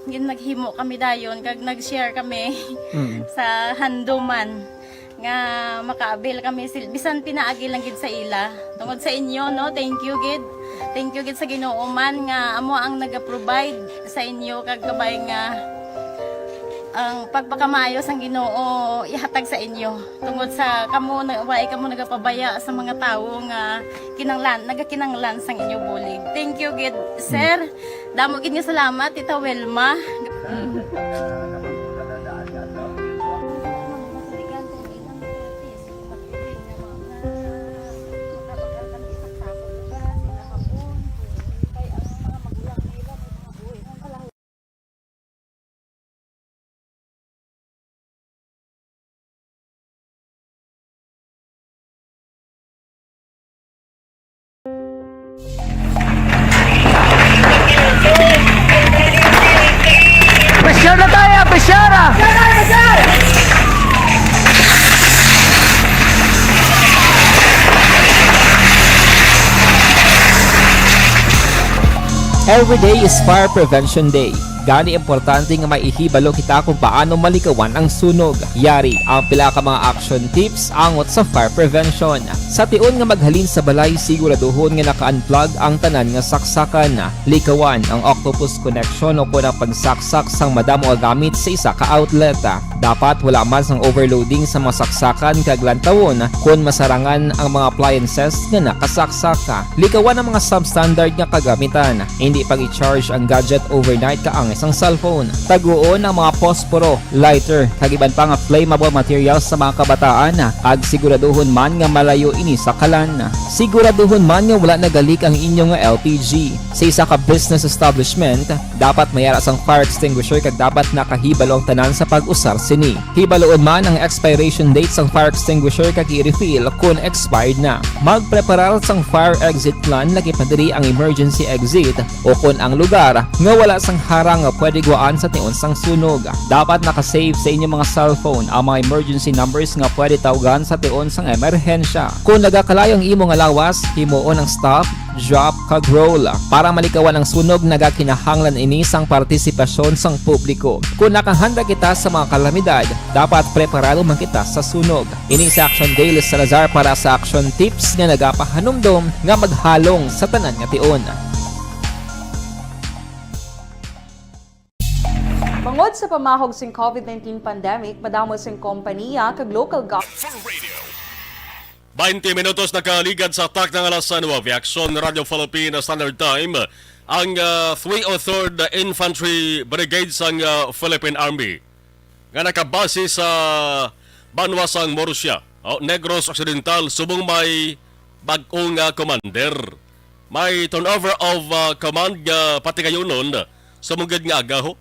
gin-, naghimo kami dayon kag nag-share kami Mm. sa handuman nga maka-avail kami sil-, bisan pinaagi lang gid sa ila. Tungod sa inyo, no? Thank you gid. Thank you gid sa Ginoo man nga amo ang naga-provide sa inyo kag kabay nga ang pagpakamaayo sang Ginoo ihatag sa inyo. Tungod sa kamo na, wala kamo nagapabaya sa mga tawo nga kinanglan, nagakinanglan sang inyo bulig. Thank you gid, sir. Damo gid nga salamat, Tita Wilma. Pressure na tayo, pressure ah! Every day is Fire Prevention Day. Gani, importante nga maihibalo kita kung paano malikawan ang sunog. Yari ang pila ka mga action tips angot sa fire prevention. Sa tion nga maghalin sa balay, siguraduhon nga naka-unplug ang tanan nga saksakan. Likawan ang octopus connection o kon ang pagsaksak sang madamo nga gamit sa isa ka outlet. Dapat wala man sang overloading sa mga saksakan kag lantawon kon masarangan ang mga appliances nga nakasaksak. Likawan ang mga substandard nga kagamitan. Hindi pag-i-charge ang gadget overnight kaangay sang cellphone. Taguon ang mga posporo, lighter, kag iban pa nga flammable materials sa mga kabataan, kag siguraduhon man nga malayo ini sa kalan. Siguraduhon man nga wala nagalik ang inyo nga L P G. Sa isa ka business establishment, dapat may ara sang fire extinguisher kag dapat nakahibalo ang tanan sa pag-usar sini. Hibaluon man ang expiration date sang fire extinguisher kag i-refill kon expired na. Magpreparar sang fire exit plan, lakip na diri ang emergency exit o kon ang lugar nga wala sang harang nga pwede guwaan sa tion sang sunog. Dapat naka-save sa inyo mga cellphone ang mga emergency numbers nga pwede tawgan sa tion sang emerhensya. Kon nagakalayo ang imo nga lawas, himuon ang stop, drop, kag roll. Para malikawan ang sunog, nagakinahanglan ini sang partisipasyon sang publiko. Kon nakahanda kita sa mga kalamidad, dapat preparado man kita sa sunog. Ini si Action Dale Salazar para sa Action Tips nga nagapahanumdom nga maghalong sa tanan nga tion. Bangod sa pamahog sing covid nineteen pandemic, madamo sing kompanya kag local gov- Twenty minutos nakaligad sa takna nga alas nuebe, Action Radio Philippine Standard Time, ang, ah, three oh third Infantry Brigade sang, ah, Philippine Army nga nakabase sa banwa sang Murcia, o, Negros Occidental, subong may bag-ong, ah, commander. May turnover of, ah, command nga patigayunon sa mugid nga aga, ho.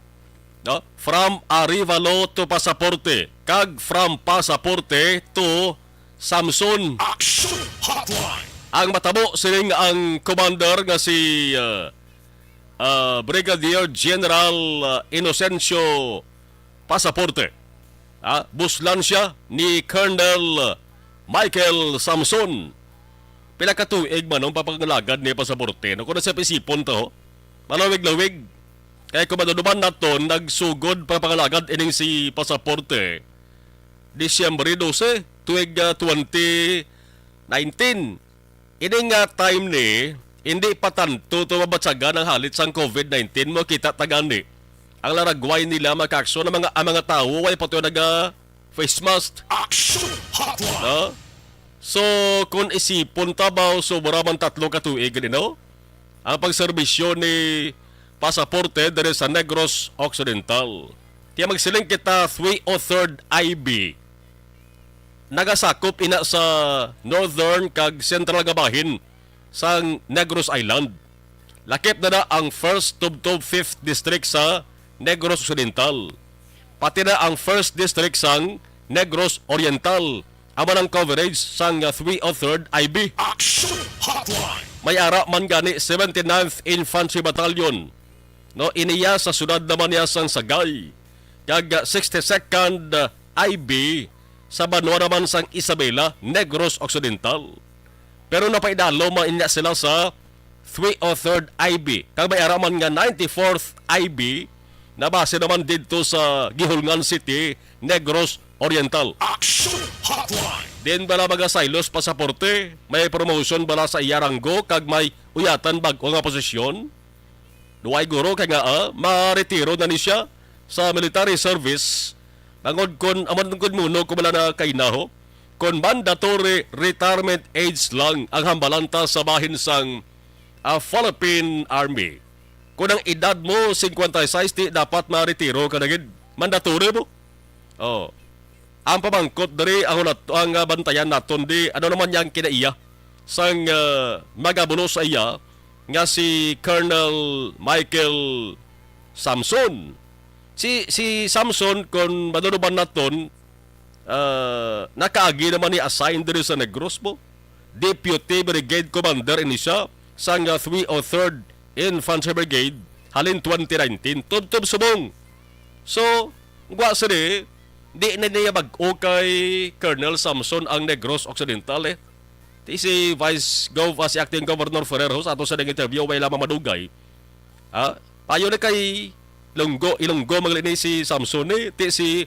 No? From Arevalo to Pasaporte, kag from Pasaporte to Samson. Action Hotline. Ang matabo sining ang commander nga si, ah, ah, Brigadier General, ah, Inocencio Pasaporte. Ah, buslan siya ni Colonel Michael Samson. Pila ka tuig man ang papangalagad ni Pasaporte? No, kung nasa isipon to, malawig-lawig. Kaya kung maduduman naton, nagsugod pa pangalagad ining si Pasaporte, Disyembre dose, tuig, ah, twenty nineteen. Ini nga time ni, hindi pa tanto to mabatyagan ang halit sang covid nineteen, makita ta gani. Ang laragway nila, mga kaakson, ang mga, ang mga tawo, way pa to naga face mask. Action Hotline! No? So, kung isipon ta ba, sobra man tatlo ka tuig, you know? Ang pagserbisyo ni pasaporte diri sa Negros Occidental. Kaya magsiling kita, three oh third I B. Nagasakop ina sa northern kag central nga bahin sang Negros Island. Lakip na na ang first tubtob fifth district sa Negros Occidental, pati na ang first district sang Negros Oriental. Amo ang coverage sang, ah, three oh third I B. Action Hotline! May ara man gani seventy-ninth Infantry Battalion, no, iniya sa siyudad naman niya sang Sagay, kag, ah, sixty-second, ah, I B sa banwa naman sang Isabela, Negros Occidental. Pero napaidalo man inya sila sa three oh third I B, kag may ara man nga ninety-fourth I B na base naman didto sa Guihulngan City, Negros Oriental. Action Hotline! Din bala mga silos pasaporte, may promotion bala sa iya ranggo kag may uyatan bag-o nga posisyon? Duway guro kay nga, ah, maretiro na ni siya sa military service. Bangod kon, amon kon muno ko bala na kainaho, kon mandatory retirement age lang ang hambalanta sa bahin sang, ah, Philippine Army. Kung ang edad mo cincuenta y seis, di dapat maretiro ka na gid. Mandatory mo. Oh. Ang pamangkot diri, ang hulat-, ang, ah, bantayan naton di, ano naman yang kinaiya sang, ah, magabulo sa iya nga si Colonel Michael Samson. Si, si Samson, kon maduduban naton, ah, nakaagi naman ni assign diri sa Negros mo. Deputy Brigade Commander ini siya sang, ah, three oh third Infantry Brigade halin twenty nineteen. Tubtob subong. So, gwa sini, di na niya bag-o kay Colonel Samson ang Negros Occidental, eh. Ti si Vice Gov, ah, si Acting Governor Ferrer ho, sa ato sa nag-interview, way lamang madugay. Ha? Payo na kay Ilonggo, Ilonggo, maglini si Samson, eh. Ti si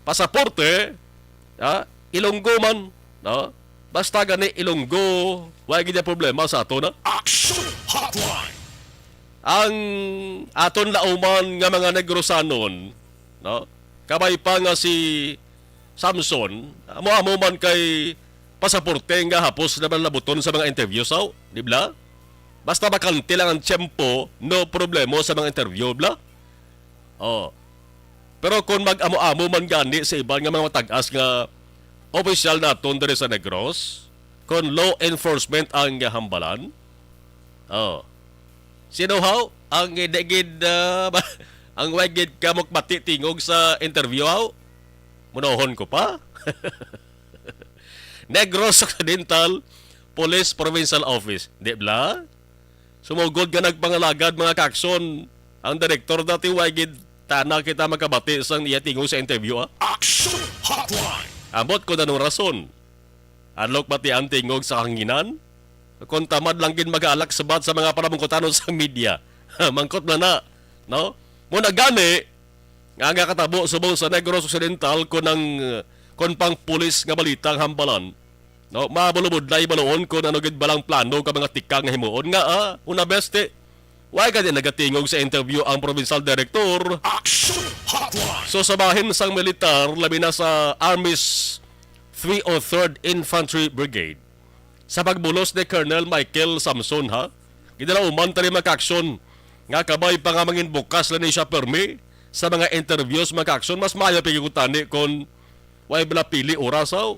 pasaporte, ha? Ilonggo man, no? Basta gani Ilonggo, way gid problema sa ato na. Action Hotline! Ang aton lauman nga mga Negrosanon, no? Kabay pa nga si Samson, amo-amo man kay pasaporte nga hapos na man labuton sa mga interview, saw, di bla? Basta bakante lang ang tiyempo, no problemo sa mga interview, bla? Oh. Pero kung mag-amo-amo man gani sa iban nga mga matag-as nga opisyal naton diri sa Negros, kung law enforcement ang hambalan, oh. Sino haw ang di gid, ah, ang way gid ka mukbati tingog sa interview haw? Munohon ko pa. Negros Occidental Police Provincial Office. Di bla? Sumugod nga nagpangalagad, mga kaakson, ang direktor dati, way gid tana kita makabati sang iya tingog sa interview, ah. Action Hotline! Ambot ko anong rason. Adlok bati ang tingog sa hanginan? Kung tamad lang gid mag-alak sabat sa mga panamungkotanon sa media. Mangkot na na, no? Mo na gani, nga nga katabo subong sa Negros Occidental, kun ang, kun pang pulis nga balita ang hambalan, no? Mabulubudlay baluon kun ano gid balang plano ka mga tikang nga himuon nga, ah, una beste. Why ka di nagatingog sa interview ang provincial director? Action Hotline! So sa bahin sang militar, labi na sa Army's three oh third Infantry Brigade, sa pagbulos ni Colonel Michael Samson, ha? Gidalauman tani mga kaaksyon nga kabay pa nga mangin bukas lang ni siya permi sa mga interviews, mga kaaksyon. Mas maayo pa gyud tani kon way bala pili oras, aw,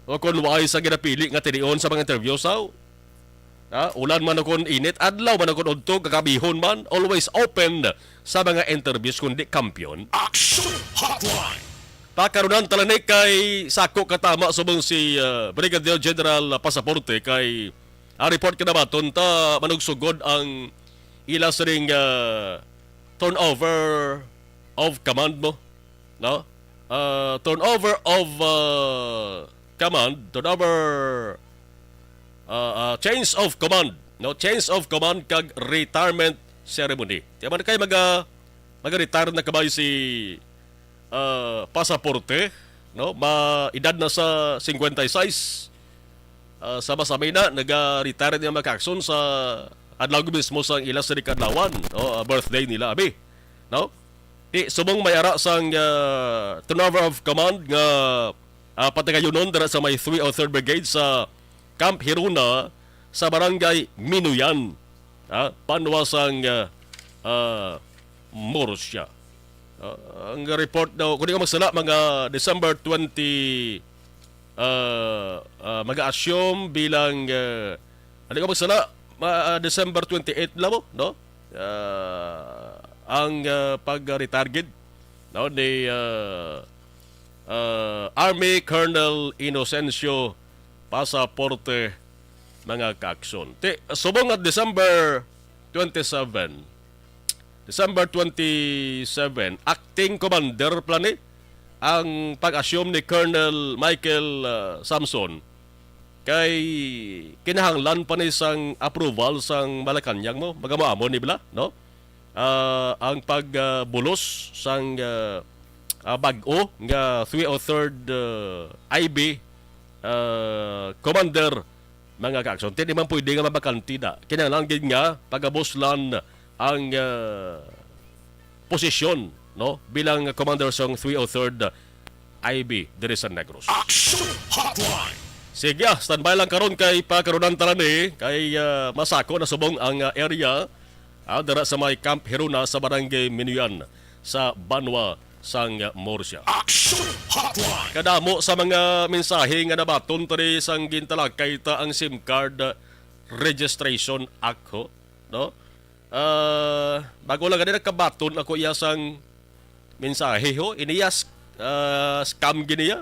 o kon way sa ginapili nga tinion sa mga interviews, aw. Ha? Ulan man o kon init, adlaw man o kon udto, kagabihon man, always open sa mga interviews kundi kampiyon. Action Hotline! Pakarunan tala ni kay sako katama subong si, uh, Brigadier General Pasaporte kay ang report kinabaton ta manugsugod ang ila sining, uh, turnover of command mo, no? Uh, turnover of, uh, command, turnover, uh, uh, change of command, no? Change of command kag retirement ceremony. Tiyaman kay maga, maga-retire na kabay si, ah, Pasaporte, no? Ma, edad na sa cincuenta y seis. Ah, sa Masamina, naga-retire niya mga kaaksyon sa adlaw mismo sa ila sa kadlawan, no? Ah, birthday nila, abi, no? Ti subong may ara sang, ah, turnover of command nga, ah, patagayonon dira sa may three oh third Brigade sa Camp Hiruna sa Barangay Minuyan, ah, banwa sang, ah, ah, Murcia. Ah, ang report daw, kung di ko magsala, mga December twenty, ah, ah, mag-assume bilang, ah, kung di ko magsala, ma-, ah, December twenty-eight lang mo, no? Ah, ang, ah, pag-retire gid, no, ni, ah, ah, Army Colonel Inocencio Pasaporte, mga kaaksyon. Ti, subong nga December twenty-seven, December twenty-seven, acting commander pala ni ang pag-assume ni Colonel Michael, ah, Samson, kay kinahanglan pa ni sang approval sang Malacañang mo, magamo-amo ni bala, no? Ah, ang pag, ah, bulos sang, ah, ah, bag-o nga three oh third, ah, I B, ah, commander, mga kaaksyon. Ti di man pwede nga mabakante na. Kinahanglan gid nga pagabuslan ang, ah, posisyon, no, bilang commander sang three oh third I B diri sa Negros. Action Hotline. Sige, ah, standby lang karon kay pakarunan ta ni kay, ah, masako na subong ang, ah, area, ah, dira sa may Camp Hiruna sa Barangay Minuyan sa banwa sang Murcia. Action Hotline. Kadamo sa mga mensahe nga nabaton tani sang gintalakay ta ang SIM card Registration Act, ho, no? Ah, bago lang gani nagkabaton ako iya sang mensahe, ho. Ini iya s-, ah, scam gini iya.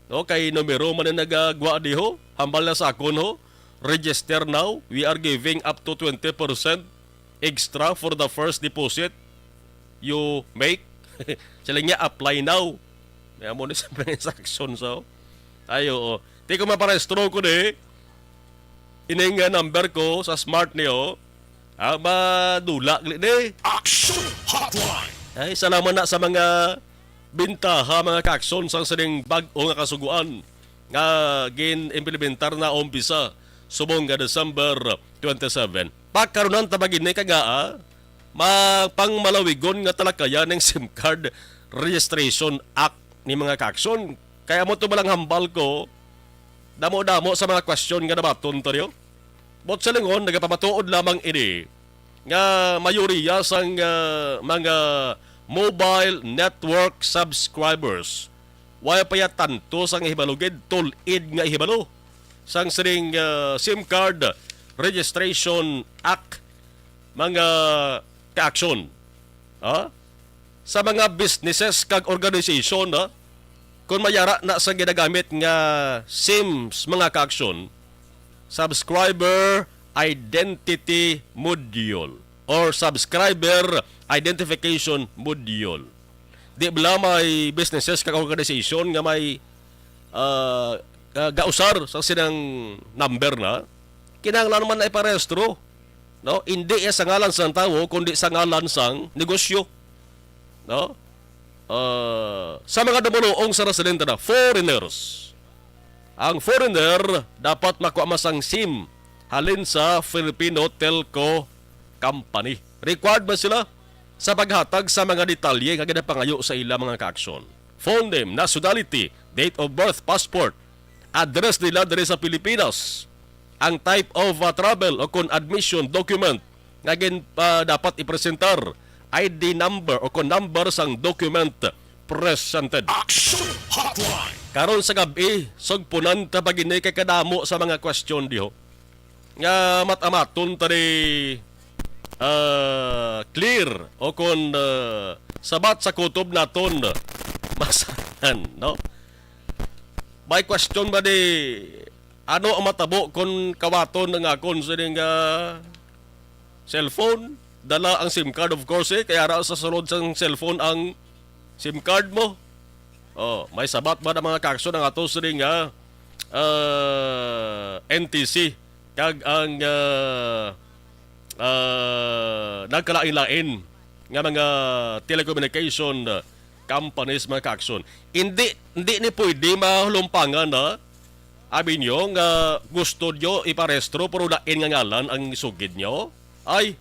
No, kay numero man ang nagagwa di, ho. Hambal na sa akon, ho. Register now. We are giving up to twenty percent extra for the first deposit you make. Sila niya, "Apply now." May amo ni sa mga instruction sa, ay, oo. Ti ko maparehistro ko ni. Ining, ah, number ko sa smart niyo. Ah, madula gali ni. Action Hotline. Ay, salamat na sa mga bintaha, mga kaakson, sang sining bag-o nga kasuguan nga gin-implementar na umpisa subong nga December twenty-seven. Pakarunan ta ba gid ni kag, ah, ma-, pangmalawigon nga talakayan ning SIM card Registration Act ni mga kaakson. Kaya mo to ba lang hambal ko, damo-damo sa mga question nga nabaton ta niyo. But sa lingon, nagapamatuod lamang ini nga mayoriya sang, ah, mga mobile network subscribers wala pa ya tanto sang hibalo gid, tul-id nga hibalo sang sining, ah, SIM card Registration Act, mga kaakson. Ha? Sa mga businesses kag organization, ha? Kung mayara na sa ginagamit nga SIMs, mga kaakson, Subscriber Identity Module or Subscriber Identification Module. Di bala may businesses kag organization nga may, ah, ah, gausar sa silang number na, kinahanglan man na iparehistro, no? Hindi iya sa ngalan sang tawo, kundi sa ngalan sang negosyo, no? Ah, sa mga dumunoong sa residente na foreigners, ang foreigner dapat makuha man sang SIM halin sa Filipino Telco Company. Required man sila sa paghatag sa mga detalye nga ginapangayo sa ila, mga kaakson. Phone name, nationality, date of birth, passport, address nila diri sa Pilipinas, ang type of, uh, travel o kon admission document nga gin-, uh, dapat ipresentar, I D number o kon number sang document presented. Action Hotline. Karon sa gab-i, sugpunan ta pa gid ni kay kadamo sa mga question diho nga mat-amaton ta ni, ah, clear o kon, ah, sabat sa kutob naton masanan, no? May question ba di, ano ang matabo kon kawaton ang akon sining, ah, cellphone? Dala ang SIM card, of course, eh, kay ara sa sulod sang cellphone ang SIM card mo. Oh, may sabat ba na mga kaakson ang ato sining, ah, ah, N T C kag ang, ah, ah, nagkalain-lain nga mga telecommunication, ah, companies, mga kaakson? Hindi, hindi ni pwede mahulumpangan na abi nyo nga gusto nyo iparehistro pero lain nga ngalan ang sugid nyo? Ay,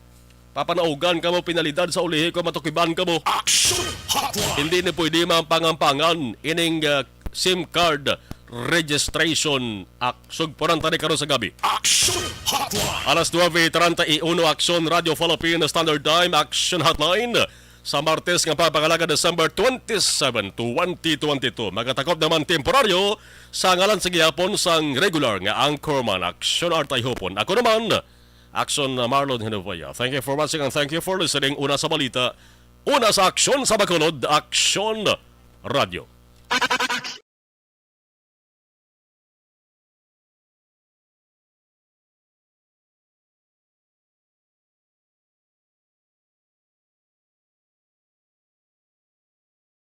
Papanaugan kamo penalidad sa ulihi kung matukiban kamo. Action Hotline! Hindi ni pwede maampangan ining, ah, SIM card registration act. Sugpunan tani karon sa gabi. Action Hotline! Alas nuebe treinta y uno, Action Radio Philippines Standard Time, Action Hotline. Sa Martes nga pagpangalaga, December twenty-seven, twenty twenty-two. Magatakop naman temporaryo sa ngalan sa gihapon sang regular nga anchorman, Action Artay Hopon. Ako naman, Action, uh, Marlon Hinovaya. Thank you for watching and thank you for listening. Una sa balita, una sa aksyon sa Bacolod, Action Radio.